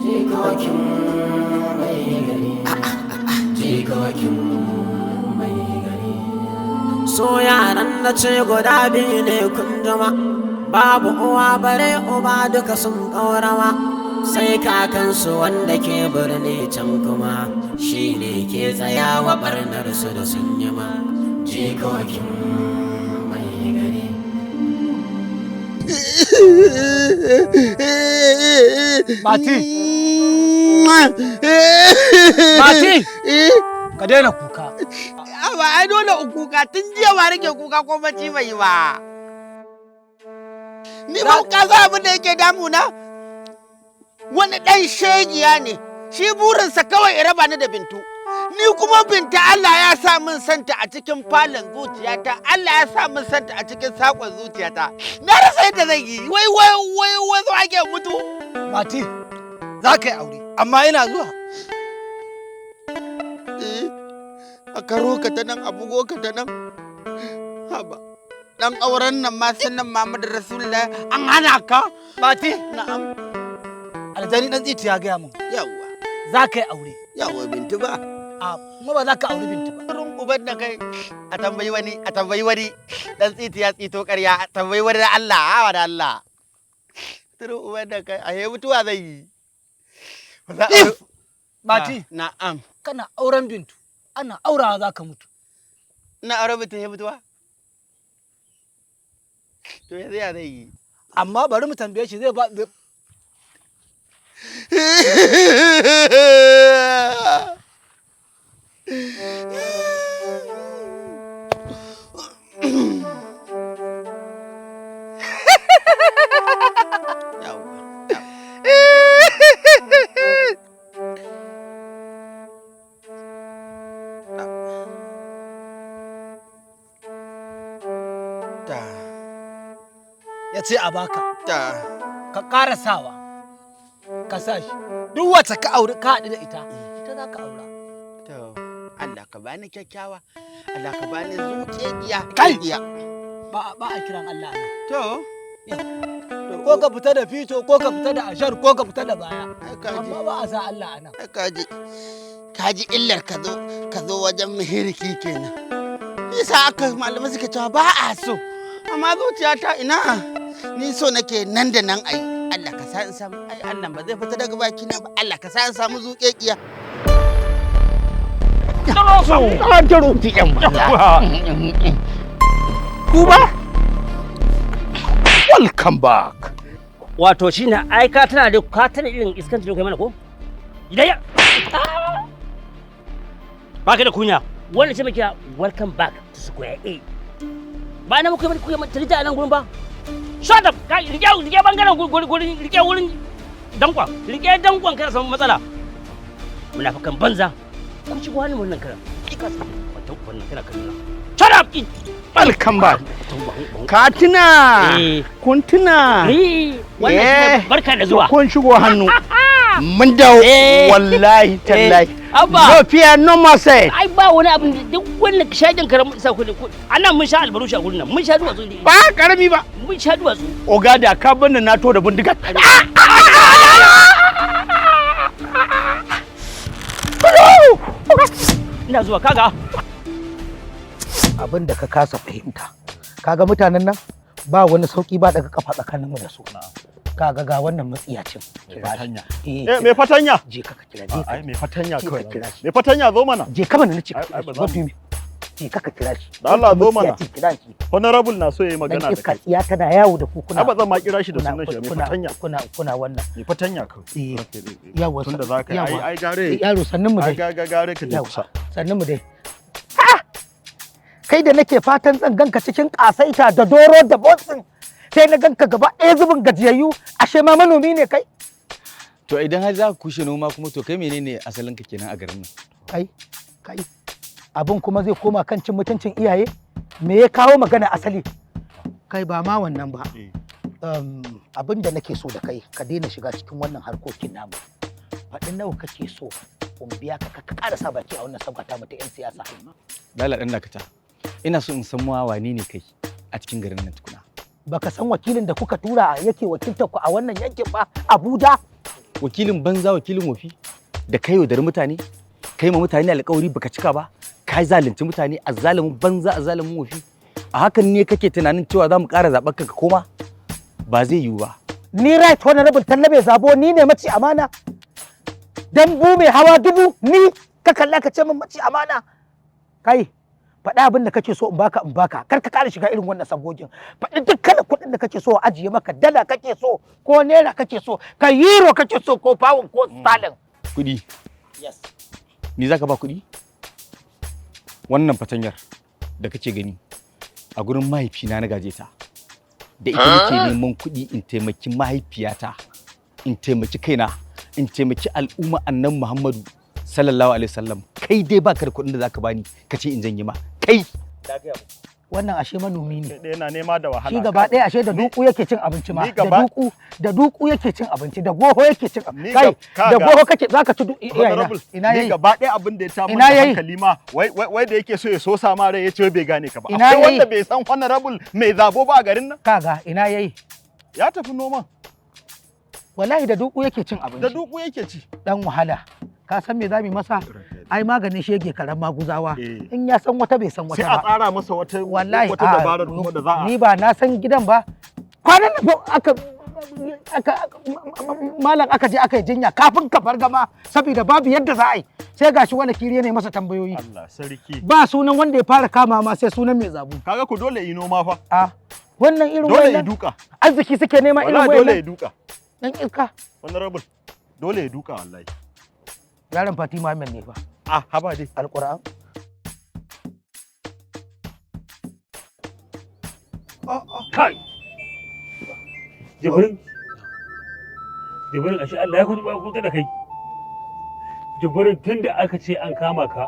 Jikokin mai gari, jikokin mai gari. So yaran na ce guda biyu ne kunduma, babu uwa bare uba, duka sun ƙaurawa. Sai kakansu wanda ke birni can kuma shi ne ke tsayawa barnar su da sun yi ma. Jikokin mai gari. Mati! Mati! Ka daina kuka. Ba ai dole in kuka, tun jiya ba nake kuka ko bacci bai yi ba. Ni ba ka za abin da yake damuna? Wani ɗan shegiya ne, shi burinsa kawai ya raba ni da Bintu. Ni kuma Binta Allah ya sa min santa a cikin falon zuciyata, Allah ya sa min santa a cikin sakon zuciyata. Na rasa yadda zan yi, wai wai wai wai zo ake mutu. Mati, za ka yi aure, amma ina zuwa. A karo ka ta nan, a bugo ka ta nan. Haba. Dan auren nan ma sunan Muhammadu Rasulullah an hana ka. Mati, na'am. Aljani dan tsiti ya gaya min. Yawwa. Za ka yi aure. Yawwa, Bintu ba. A kuma ba za ka auri Bintu ba. Wurin uban da kai, a tambayi wani, a tambayi wani, dan tsiti ya tsito ƙarya, a tambayi wani da Allah, hawa da Allah. Turin uban da kai, a he mutuwa zai yi. Ba za a- Mati. Na'am. Kana auren Bintu, ana aurawa za ka mutu. Ina auren Bintu he mutuwa? To yanzu ya zai yi? Amma bari mu tambaye shi zai ba. Ta. Ya ce a baka. Ta. Ka ƙara sawa. Ka sa shi. Duk wacce ka auri ka haɗu da ita, ita za ka aura. To, Allah ka bani kyakkyawa, Allah ka bani zuciya. Kai! Ba ba a kiran Allah nan. To. Ko ka fita da fito, ko ka fita da ashar, ko ka fita da baya. Amma ba a sa Allah a nan. Kaji, kaji illar ka zo wajen muhirki kenan. Yasa aka malamai suka cewa ba a so. Amma zuciyata ina, ni so nake nan da nan ai. Allah ka sa in samu, ai Allah ba zai fita daga bakina ba. Allah ka sa in samu zuƙeƙiya. Kuba? Welcome back. Wato shine ai ka tana da ka tana irin iskanci da kai mana ko? Idan ya ba ka da kunya. Wannan ce muke welcome back to square A. Ba na muku kuke tarita a nan gurin ba. Shut up! Ka rike rike bangaren gurin, rike wurin dankon, rike dankon, kada samu matsala. Munafikan banza. Kun shigo hannun wannan karan. Kika wato wannan kana kallo. Shut up! Welcome back. Ka tuna? Kun tuna? Wannan shine barka da zuwa. Kun shigo hannu. Mun dawo wallahi tallahi. Abba. No fear, no mercy. Ai ba wani abin da duk wannan shagin karamin sa kuɗi. Anan mun sha albarushi a gurin nan. Mun sha duwatsu ne. Ba karami ba. Mun sha duwatsu. Oga da ka bani na to da bindiga. Ina zuwa kaga. Abin da ka kasa fahimta, kaga mutanen nan ba wani sauki ba daga kafa tsakaninmu da su. Kaga ga wannan matsiyacin. Eh, me fatanya? Je ka ka kira, je ka. Ai, me fatanya Je ka kawai. kira shi. Me fatanya zo mana. Je ka mana nace ka Ai, kira ba shi. za What do you mean? Je ka ka kira shi. Da Allah zo mana. Matsiyacin kira shi. Honorable na so yayi Dan magana da iska kai. tsiya tana yawo da ku kuna. Ai ba zan ma kira shi da kuna- sunan shi ba, me kuna- fatanya. Kuna wannan. Me fatanya kawai. Yawa. Tunda za ka yi, ai ai gare. Yaro sannin mu Ai dai. ga gare ka je Yawa. kusa. Sannin mu dai. Kai da nake fatan zan ganka cikin kasaita da doro da botsin, sai na ganka gaba ɗaya zubin gajiyayyu, ashe ma manomi ne kai. To idan har za ku kushe noma kuma, to kai menene asalin ka kenan a garin nan? Kai kai, abin kuma zai koma kan cin mutuncin iyaye. Me ya kawo magana asali? Kai, ba ma wannan ba. Abin da nake so da kai, ka daina shiga cikin wannan harkokin namu. Faɗin nawa kake so in biya ka, ka ƙara sa baki a wannan sabga ta mu ta 'yan siyasa. Lala dan dakata. Ina so in san ma wane ne kai a cikin garin nan tukuna. Baka san wakilin da kuka tura yake wakiltar ku a wannan yankin ba, Abuja? Wakilin banza, wakilin wofi da kai yaudari mutane, kai ma mutane alƙawari baka cika ba, ka zalunci mutane, azzalumin banza, azzalumin wofi. A hakan ne kake tunanin cewa za mu ƙara zaɓar ka ka koma? Ba zai yiwu ba. Ni Right Honorable Tallabe Zabo, ni ne maci amana? Dambu mai hawa dubu, ni ka kalla ka ce min maci amana? Kai, faɗa abin da kake so in baka, in baka. Kar ka ƙara shiga irin wannan sabgogin. Faɗi duk kalar kuɗin da kake so a ajiye maka, dala kake so ko naira kake so, ka euro kake so ko pound ko sterling. Kuɗi. Yes. Ni za ka ba kuɗi? Wannan fatanyar da kake gani a gurin mahaifina na gaje ta. Da ita nake neman kuɗi in taimaki mahaifiyata, in taimaki kaina, in taimaki al'umma annan Muhammadu sallallahu alaihi wasallam. Kai dai baka da kuɗin da zaka bani ka ce in janye ma. Kai. Wannan ashe manomi ne. Yana nema da wahala. Shi gaba ɗaya ashe da duku yake cin abinci ma. Ni Da gaba- duku, da duku yake cin abinci, da goho yake cin Ni abinci. Kai, da kaga- goho kake zaka ci ina Honorable, ina ni yayi? gaba ɗaya abin da ya ta Ina da yayi? hankali ma, wai wai wai da yake so ya sosa ma rai, ya ce wai bai gane ka ba. Ina Akwai yayi? wanda bai san honorable mai zabo ba a garin nan? Kaga, ina yayi? Ya tafi noma. Wallahi da duku yake cin abinci. Da duku yake ci. Dan wahala. Ka san me zamu yi masa? Ai maganin shege karan maguzawa. In ya san wata bai san wata Sai a ba. tsara masa wata Wallahi wata a, dabarar kuma da za a ni ba na san gidan ba. Kwanan nan fa aka aka malam aka je aka yi jinya kafin ka fargama, saboda babu yadda za a yi. Sai gashi wani kiriye ne masa tambayoyi. Allah sarki. Ba sunan wanda ya fara kama ma sai sunan mai zabu. Kaga ku dole yi noma fa. A wannan irin Dole ya wannan duka. arziki suke nema irin Wallahi dole ya wannan. duka. Dan iska. Honorable, dole ya duka wallahi. Yaron Fatima Ahmed ne fa. Ah, haba dai. Alquran. Kai. Jibrin. Jibrin, ashe Allah ya kuta kuta da kai. Jibrin, tun da aka ce an kama ka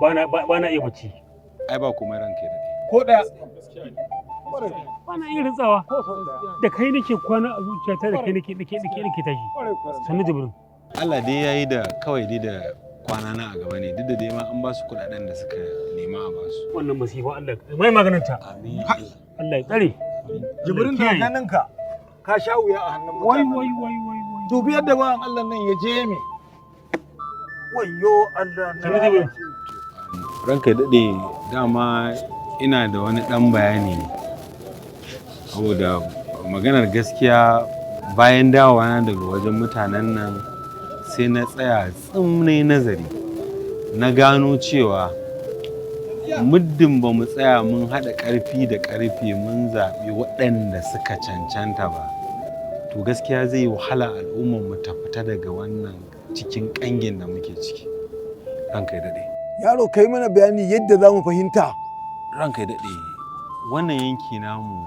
bana bana iya bacci. Ai ba komai, ranka ya daɗe. Ko ɗaya. Bana iya rantsawa. Da kai nake kwana a zuciyata, da kai nake nake nake nake tashi. Sannu, Jibrin. Allah dai yayi da kawai dai da kwana na a gaba ne, duk da dai ma an ba su kuɗaɗen da suka nema a ba su. Wannan masifa Allah mai maganin ta. Amin. Allah ya tsare. Jibrin, da ganin ka ka sha wuya a hannun Wai mutanen. wai wai wai wai. Dubi yadda bawan Allah nan ya je me. Wayyo Allah na. Sannu, Jibrin. Ranka ya daɗe, dama ina da wani ɗan bayani ne. Saboda maganar gaskiya, bayan dawowa na daga wajen mutanen nan, sai na tsaya tsim na yi nazari, na gano cewa muddin ba mu tsaya mun haɗa ƙarfi da ƙarfe mun zaɓi waɗanda suka cancanta ba, to gaskiya zai yi wahala al'ummar mu ta fita daga wannan cikin ƙangin da muke ciki, ranka ya daɗe. Yaro, kai mana bayani yadda za mu fahimta. Ranka ya daɗe, wannan yanki namu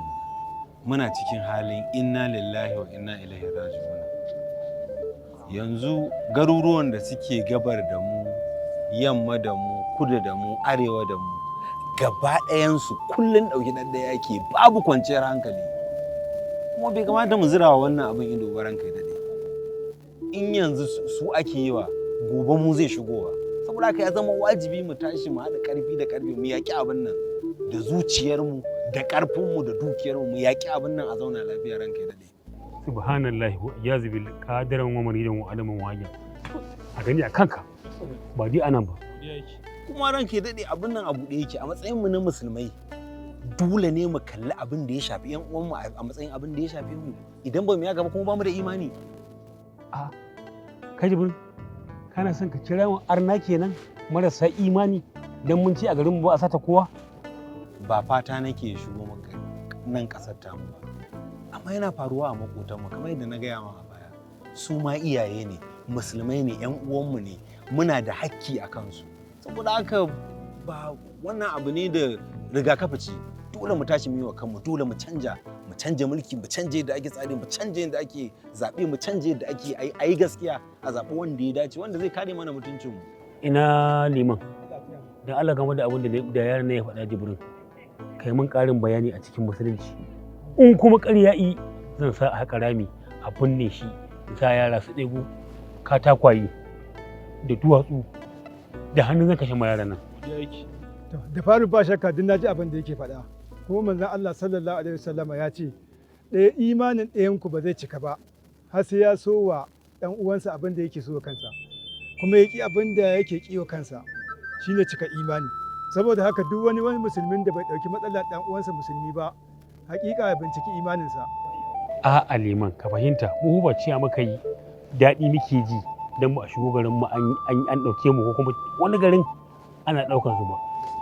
muna cikin halin inna lillahi wa inna ilaihi raji'un. Yanzu garuruwan da suke gabar da mu, yamma da mu, kudu da mu, arewa da mu, gaba ɗayansu kullum ɗauki ɗaɗɗaya ake, babu kwanciyar hankali, kuma bai kamata mu zira wa wannan abin ido ba, ranka ya daɗe. In yanzu su ake yi wa, gobe mu zai shigowa. Saboda haka ya zama wajibi mu tashi mu haɗa ƙarfi da ƙarfi mu yaƙi abin nan da zuciyarmu da ƙarfinmu da dukiyarmu, mu yaƙi abin nan a zauna lafiya, ranka ya daɗe. Subhanallahi wa iyazu bil qadiran wa maridan wa adaman wa hayyan. A gani a kanka ba dai anan ba. Kuma ranka ya daɗe, abin nan a buɗe yake. A matsayinmu na musulmai, dole ne mu kalli abin da ya shafi yan uwanmu a matsayin abin da ya shafi mu. Idan ba mu yaga ba kuma, ba mu da imani. A kai Jibrin, kana son ka kira mu arna kenan, marasa imani, dan mun ci a garin mu ba a sata kowa? Ba fata nake shigo maka nan kasar tamu ba, amma yana faruwa a makotanmu. Kamar yadda na gaya ma a baya, su ma iyaye ne, musulmai ne, yan uwanmu ne, muna da hakki a kansu. Saboda haka ba wannan abu ne da rigakafi ce. Dole mu tashi mu yi wa kanmu, dole mu canja, mu canja mulki, mu canja yadda ake tsari, mu canja yadda ake zaɓe, mu canja yadda ake a yi gaskiya, a zaɓi wanda ya dace, wanda zai kare mana mutuncinmu. Ina liman, dan Allah, game da abin da yaron nan ya faɗa, Jibrin, kai mun ƙarin bayani a cikin musulunci. In kuma ƙarya yi, zan sa a haƙa rami a binne shi, in sa yara su ɗebo katakwaye da duwatsu da hannu, zan kashe ma yaran nan. Da faru ba shakka duk naji abin da yake faɗa. Kuma manzon Allah sallallahu alaihi wasallama ya ce ɗaya imanin ɗayan ku ba zai cika ba har sai ya so wa ɗan uwansa abin da yake so wa kansa, kuma ya ƙi abin da yake ƙi wa kansa, shine cika imani. Saboda haka duk wani musulmin da bai ɗauki matsalar ɗan uwansa musulmi ba, hakika ya binciki imaninsa. A'a liman, ka fahimta, mu ba ciya muka yi daɗi muke ji dan mu a shigo garin mu an ɗauke mu ko kuma wani garin ana ɗaukar su ba.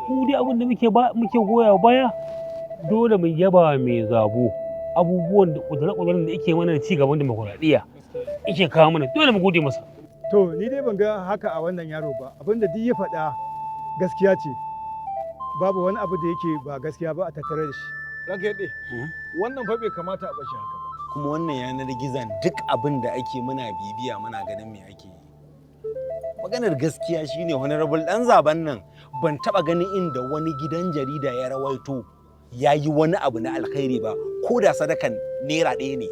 Mu dai abin da muke ba muke goya baya, dole mu yaba mai zabo abubuwan da ƙudurin da yake mana da ci gaban dimokuraɗiyya yake kawo mana, dole mu gode masa. To ni dai ban ga haka a wannan yaro ba. Abinda duk ya faɗa gaskiya ce, babu wani abu da yake ba gaskiya ba a tattare da shi. Ranka ya daɗe, wannan fa bai kamata a bashi haka ba. Kuma wannan yanar gizon, duk abin da ake muna bibiya, muna ganin me ake yi. Maganar gaskiya shine, Honorable dan zaben nan, ban taba ganin inda wani gidan jarida ya rawaito ya yi wani abu na alkhairi ba, ko da sadakan naira 1 ne.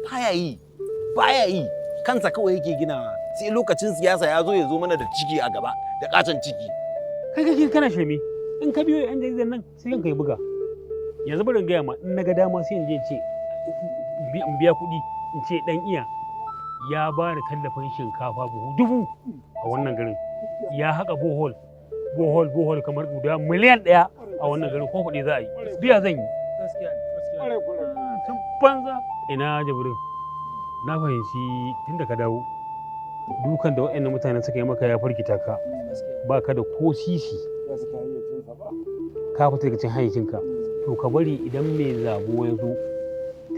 Baya yi, baya yi. Kansa kawai yake ginawa, sai lokacin siyasa ya zo, ya zo mana da ciki a gaba, da katon ciki. Kai kake kana shirme, in ka biyo yan jaridan nan sai kanka ya buga. Yanzu bari in gaya ma, in na ga dama sai in je ce in biya kuɗi in ce dan iya ya ba da tallafin shinkafa buhu 1000 a wannan garin, ya haƙa borehole borehole borehole kamar guda miliyan 1 a wannan garin, ko kuɗi za a yi biya zan yi. Tun banza. Ina Jibrin, na fahimci tun da ka dawo, dukan da waɗannan mutanen suka yi maka ya firgita ka, ba ka da ko sisi, ka fita daga cikin hayyacinka. To ka bari idan mai zabo ya zo,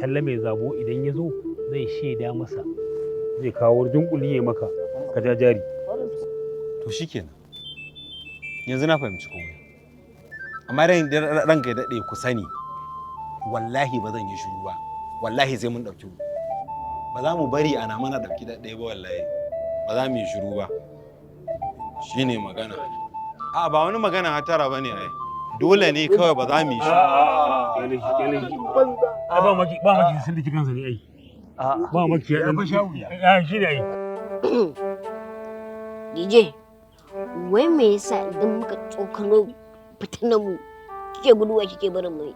talla mai zabo idan ya zo, zai shaida masa, zai kawo dunkuli ya maka, ka ja jari. To shikenan, yanzu na fahimci komai. Amma ranka ya daɗe, ku sani wallahi ba zan yi shiru ba. Wallahi sai mun ɗauki, ba za mu bari ana mana ɗauki ɗaya ba. Wallahi ba za mu yi shiru ba, shine magana. A ba wani magana hatara ba ne, ai dole ne kawai, ba za mu yi shiru. Ai ba maki sun dake kansa ne, ai ba maki ya dan shi ne ai. DJ, wai me yasa idan muka tsokano fitinan mu kike guduwa kike barin mu ne?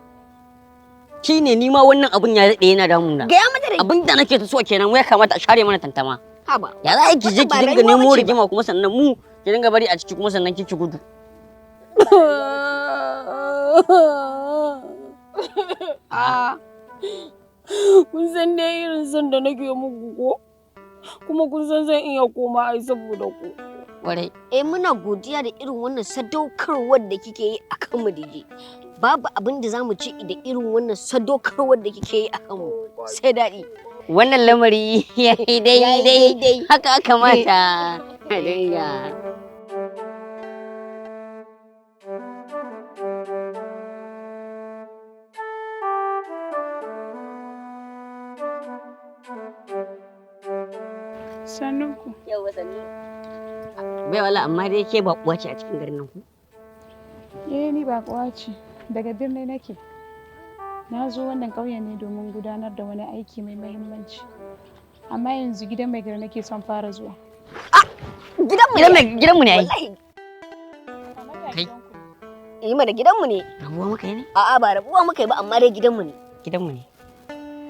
Shi ne ni ma wannan abun ya daɗe yana damuna. Gaya mata da Abin da nake ta so kenan, wai kamata a share mana tantama. Haba. Ya za ki je ki Wannan ba dinga rayuwa nemo bace ba. rigima, kuma sannan mu ki dinga bari a ciki, kuma sannan kiki gudu. Ah. Kun san dai irin son da nake muku ko? Kuma kun san zan iya koma ai saboda ku. Kwarai. Eh, muna godiya da irin wannan sadaukarwar da kike yi a kanmu, DJ. Babu abin da zamu ci da irin wannan sadaukarwar da kike yi a kanmu. Sai daɗi. Wannan lamari ya yi Yayi daidai, haka aka kamata a dinga. Sannunku. Yauwa, sannu. Bai wala, amma dai ke baƙuwa ce a cikin garin nan ku? Eh, ni baƙuwa ce. Daga birni nake. Na zo wannan ƙauyen ne domin gudanar da wani aiki mai mahimmanci. Amma yanzu gidan mai gari nake son fara zuwa. Gidanmu Gidan mai- gidanmu ne ai. Wallahi. Kai. Eh mana gidanmu ne. Rabuwa muka yi ne? A'a ba rabuwa muka yi ba amma dai gidanmu ne. Gidanmu ne.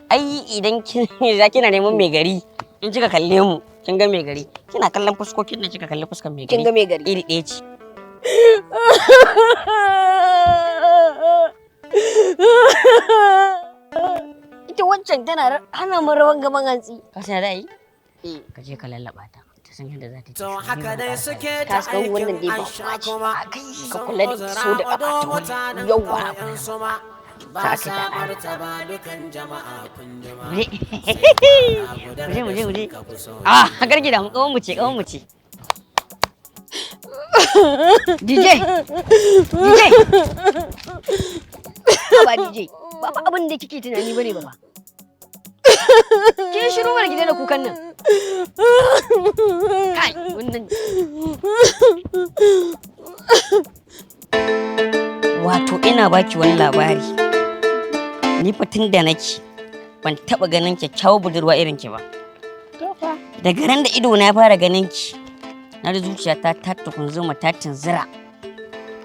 Ai idan kin za kina neman mai gari in kika kalle mu kin ga mai gari kina kallon fuskokin da kika kalli fuskan mai gari. Kin ga mai gari. Iri ɗaya ce. Ita wancan tana hana mu rawan gaban hantsi. Ka san da yi? Ka je ka lallaba ta. Ta san yadda za ta To haka dai suke Ka ta san wannan aikin dai an ba sha kuma ka kula da so da kafa ta wani yawwa su ma ba Ta sa aka ta martaba dukan jama'a kun jima. Muje muje muje. Ah, garki da mu kawon mu ce kawon mu ce. DJ. DJ. Ba DJ. Ba fa abin da kike tunani bane ba fa. Kin shiru mana ki daina kukan nan. Kai wannan Wato ina baki wani labari. Ni fa tun da nake ban taba ganin kyakkyawar budurwa irin ki ba. To fa. Daga ran da ido na ya fara ganin ki, na da zuciyata ta tukunzuma ta tunzura.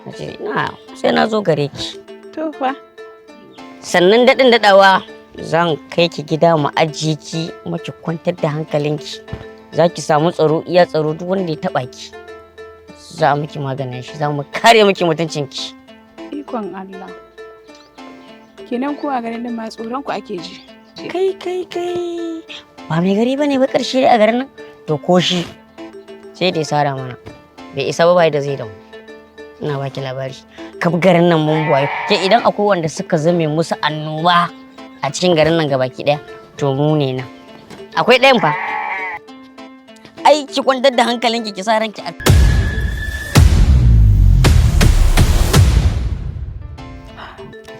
Na ce ina sai na zo gare ki. To fa. Sannan daɗin daɗawa zan kai ki gida mu ajiye ki kuma ki kwantar da hankalinki. Za ki samu tsaro iya tsaro duk wanda ya taɓa ki. Za miki maganin shi, za mu kare miki mutuncinki. Ikon Allah. Kenan ko a garin nan ma tsoron ku ake ji. Kai kai kai. Ba mai gari bane ba ƙarshe dai a garin nan. To ko shi sai da ya sara mana. Bai isa ba bai da zai damu. Ina baki labari. Kaf garin nan mun buwaye. Ke idan akwai wanda suka zame musu annoba a cikin garin nan gabaki ɗaya to mu ne nan. Akwai ɗayan fa. Ai ki kwantar da hankalinki ki sa ranki a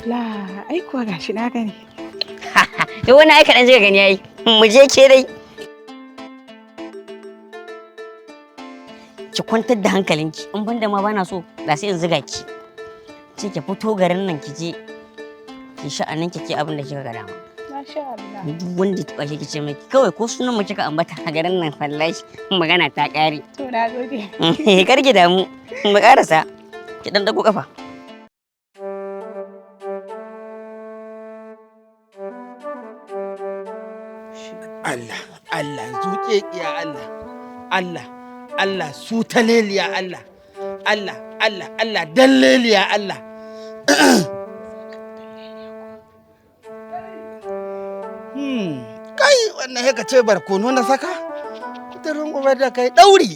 La, ai kuwa gashi na gani. To wani ai kaɗan kika gani ai. Mu je ke dai. Ki kwantar da hankalinki in banda ma bana so da sai in ziga ki. Ce ki fito garin nan ki je ki sha'anin ki ke abin da kika ga dama. Masha Allah. Duk wanda ya taɓa shi ki ce mai kawai ko sunan mu kika ambata a garin nan wallahi magana ta ƙare. To na gode. Kar ki damu mu ƙarasa ki dan dago kafa. Allah, Allah, zuƙeƙiya Allah, Allah, Allah, sutaleliya Allah, Allah, Allah, Allah, dalleliya Allah. Kai wannan haka ce barkono na saka? Kuturin ubar da kai ɗauri.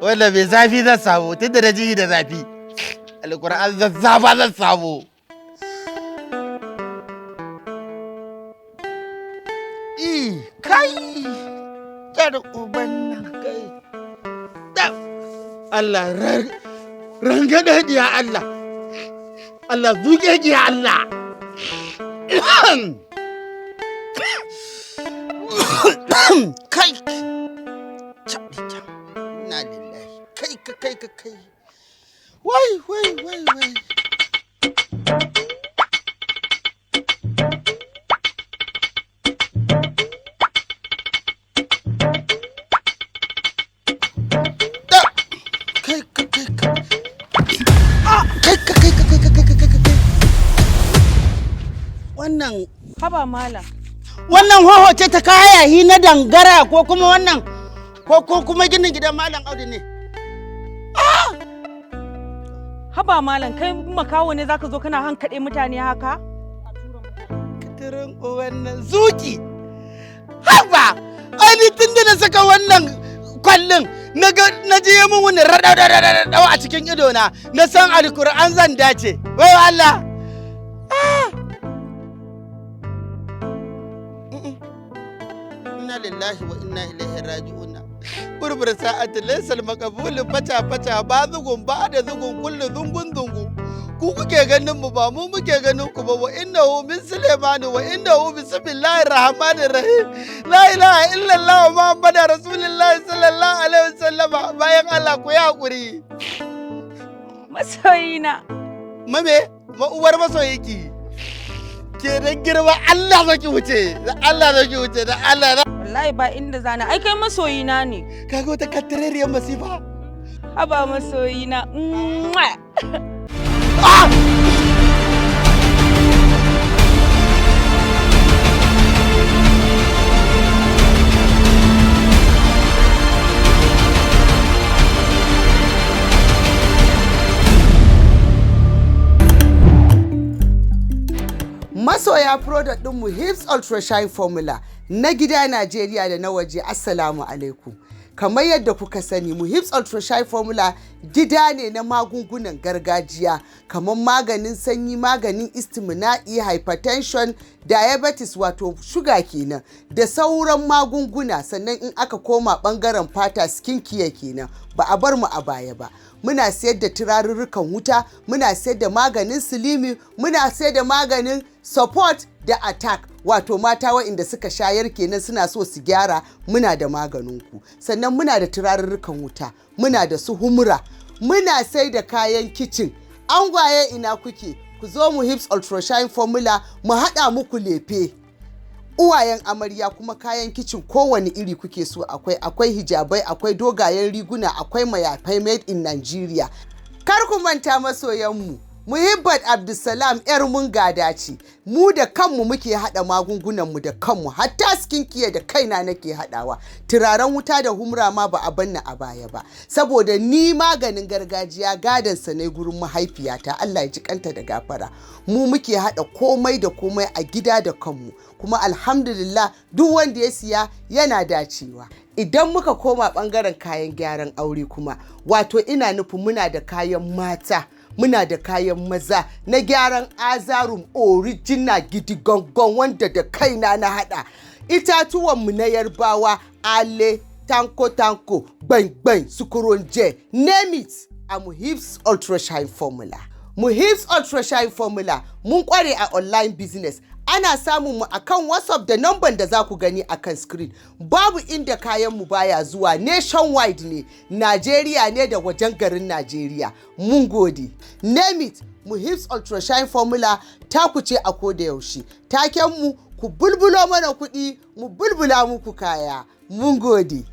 Wanda mai zafi zan samu, tunda da ji da zafi. Alƙur'an zazzafa zan samu. I, kai, jar uban nan kai. Da, Allah rangada diya Allah. Allah zuke diya Allah. Kai, caɓi can, na lillahi, kai ka kai ka kai. Wai, wai, wai, wai. Kai ka kai ka. Ah, kai ka kai ka kai ka kai ka kai ka kai. Wannan Haba malam. Wannan hoho ce ta kayahi na dangara ko kuma wannan ko kuma ginin gidan Malam Audu ne. Haba malam kai makawo ne zaka zo kana hankaɗe mutane haka? Kitirin wannan zuki. Haba! Ai ni tun da na saka wannan kwallin na ga na je mun wani raɗau a cikin ido na na san alkur'an zan dace. Wai Allah. Ah! Inna lillahi wa inna ilaihi raji'una. Burbur sa'ati laysal maqbul faca faca ba zugun ba da zugun kullu zungun zungu. Ku kuke ganin mu ba mu muke ganin ku ba wa innahu min sulaimani wa innahu bismillahir rahmanir rahim. La ilaha illallah muhammadar rasulullahi sallallahu alaihi wasallama bayan Allah ku yi hakuri. Masoyina. Mame, ma'uwar masoyiki. Ke da girma Allah zaki wuce, da Allah zaki wuce, da Allah. Wallahi ba inda zana. Ai kai masoyina ne. Kaga wata kattarariyar masifa. Haba masoyina. Mwah! Masoya product ɗinmu Hips Ultra Shine Formula na gida Najeriya da na waje, Assalamu alaikum. Kamar yadda kuka sani, mu Hips Ultra Shine Formula gida ne na magungunan gargajiya kamar maganin sanyi, maganin istimina'i, hypertension, diabetes wato shuga kenan da sauran magunguna. Sannan in aka koma bangaren fata, skin care kenan, ba a bar mu a baya ba. Muna sayar da turarurrukan wuta, muna sayar da maganin silimi, muna sayar da maganin support da attack, wato mata waɗanda suka shayar kenan suna so su gyara, muna da maganinku. Sannan muna da turarurrukan wuta, muna da su humura, muna sai da kayan kicin. Angwaye ina kuke? Ku zo mu Hips Ultra Shine Formula mu haɗa muku lefe. Uwayen amarya kuma, kayan kicin kowane iri kuke so akwai, akwai hijabai, akwai dogayen riguna, akwai mayafai made in Nigeria. Kar ku manta masoyanmu, Muhibbat Abdulsalam yar mun gada ce. Mu da kanmu muke haɗa magungunanmu da kanmu, hatta skin care da kaina nake haɗawa. Turaren wuta da humra ma ba a banna a baya ba, saboda ni maganin gargajiya gadon sa ne gurin mahaifiyata, Allah ya ji kanta da gafara. Mu muke haɗa komai da komai a gida da kanmu, kuma alhamdulillah duk wanda ya siya yana dacewa. Idan muka koma ɓangaren kayan gyaran aure kuma, wato ina nufin muna da kayan mata, muna da kayan maza na gyaran azarum original gidigongon wanda da kaina na hada. Itatuwanmu na Yarbawa, ale, tanko tanko, gbangban, sukuronje, name it, a Muhibs Ultra Shine Formula. Muhibs Ultra Shine Formula mun kware a online business. Ana samun mu akan WhatsApp da namban da za ku gani akan screen. Babu inda kayan mu baya zuwa, nationwide ne, Najeriya ne da wajen garin Najeriya. Mun gode. Name it, Muhibs Ultra Shine Formula ta ku ce a koda yaushe. Taken mu, ku bulbulo mana kuɗi, mu bulbula muku kaya. Mun gode.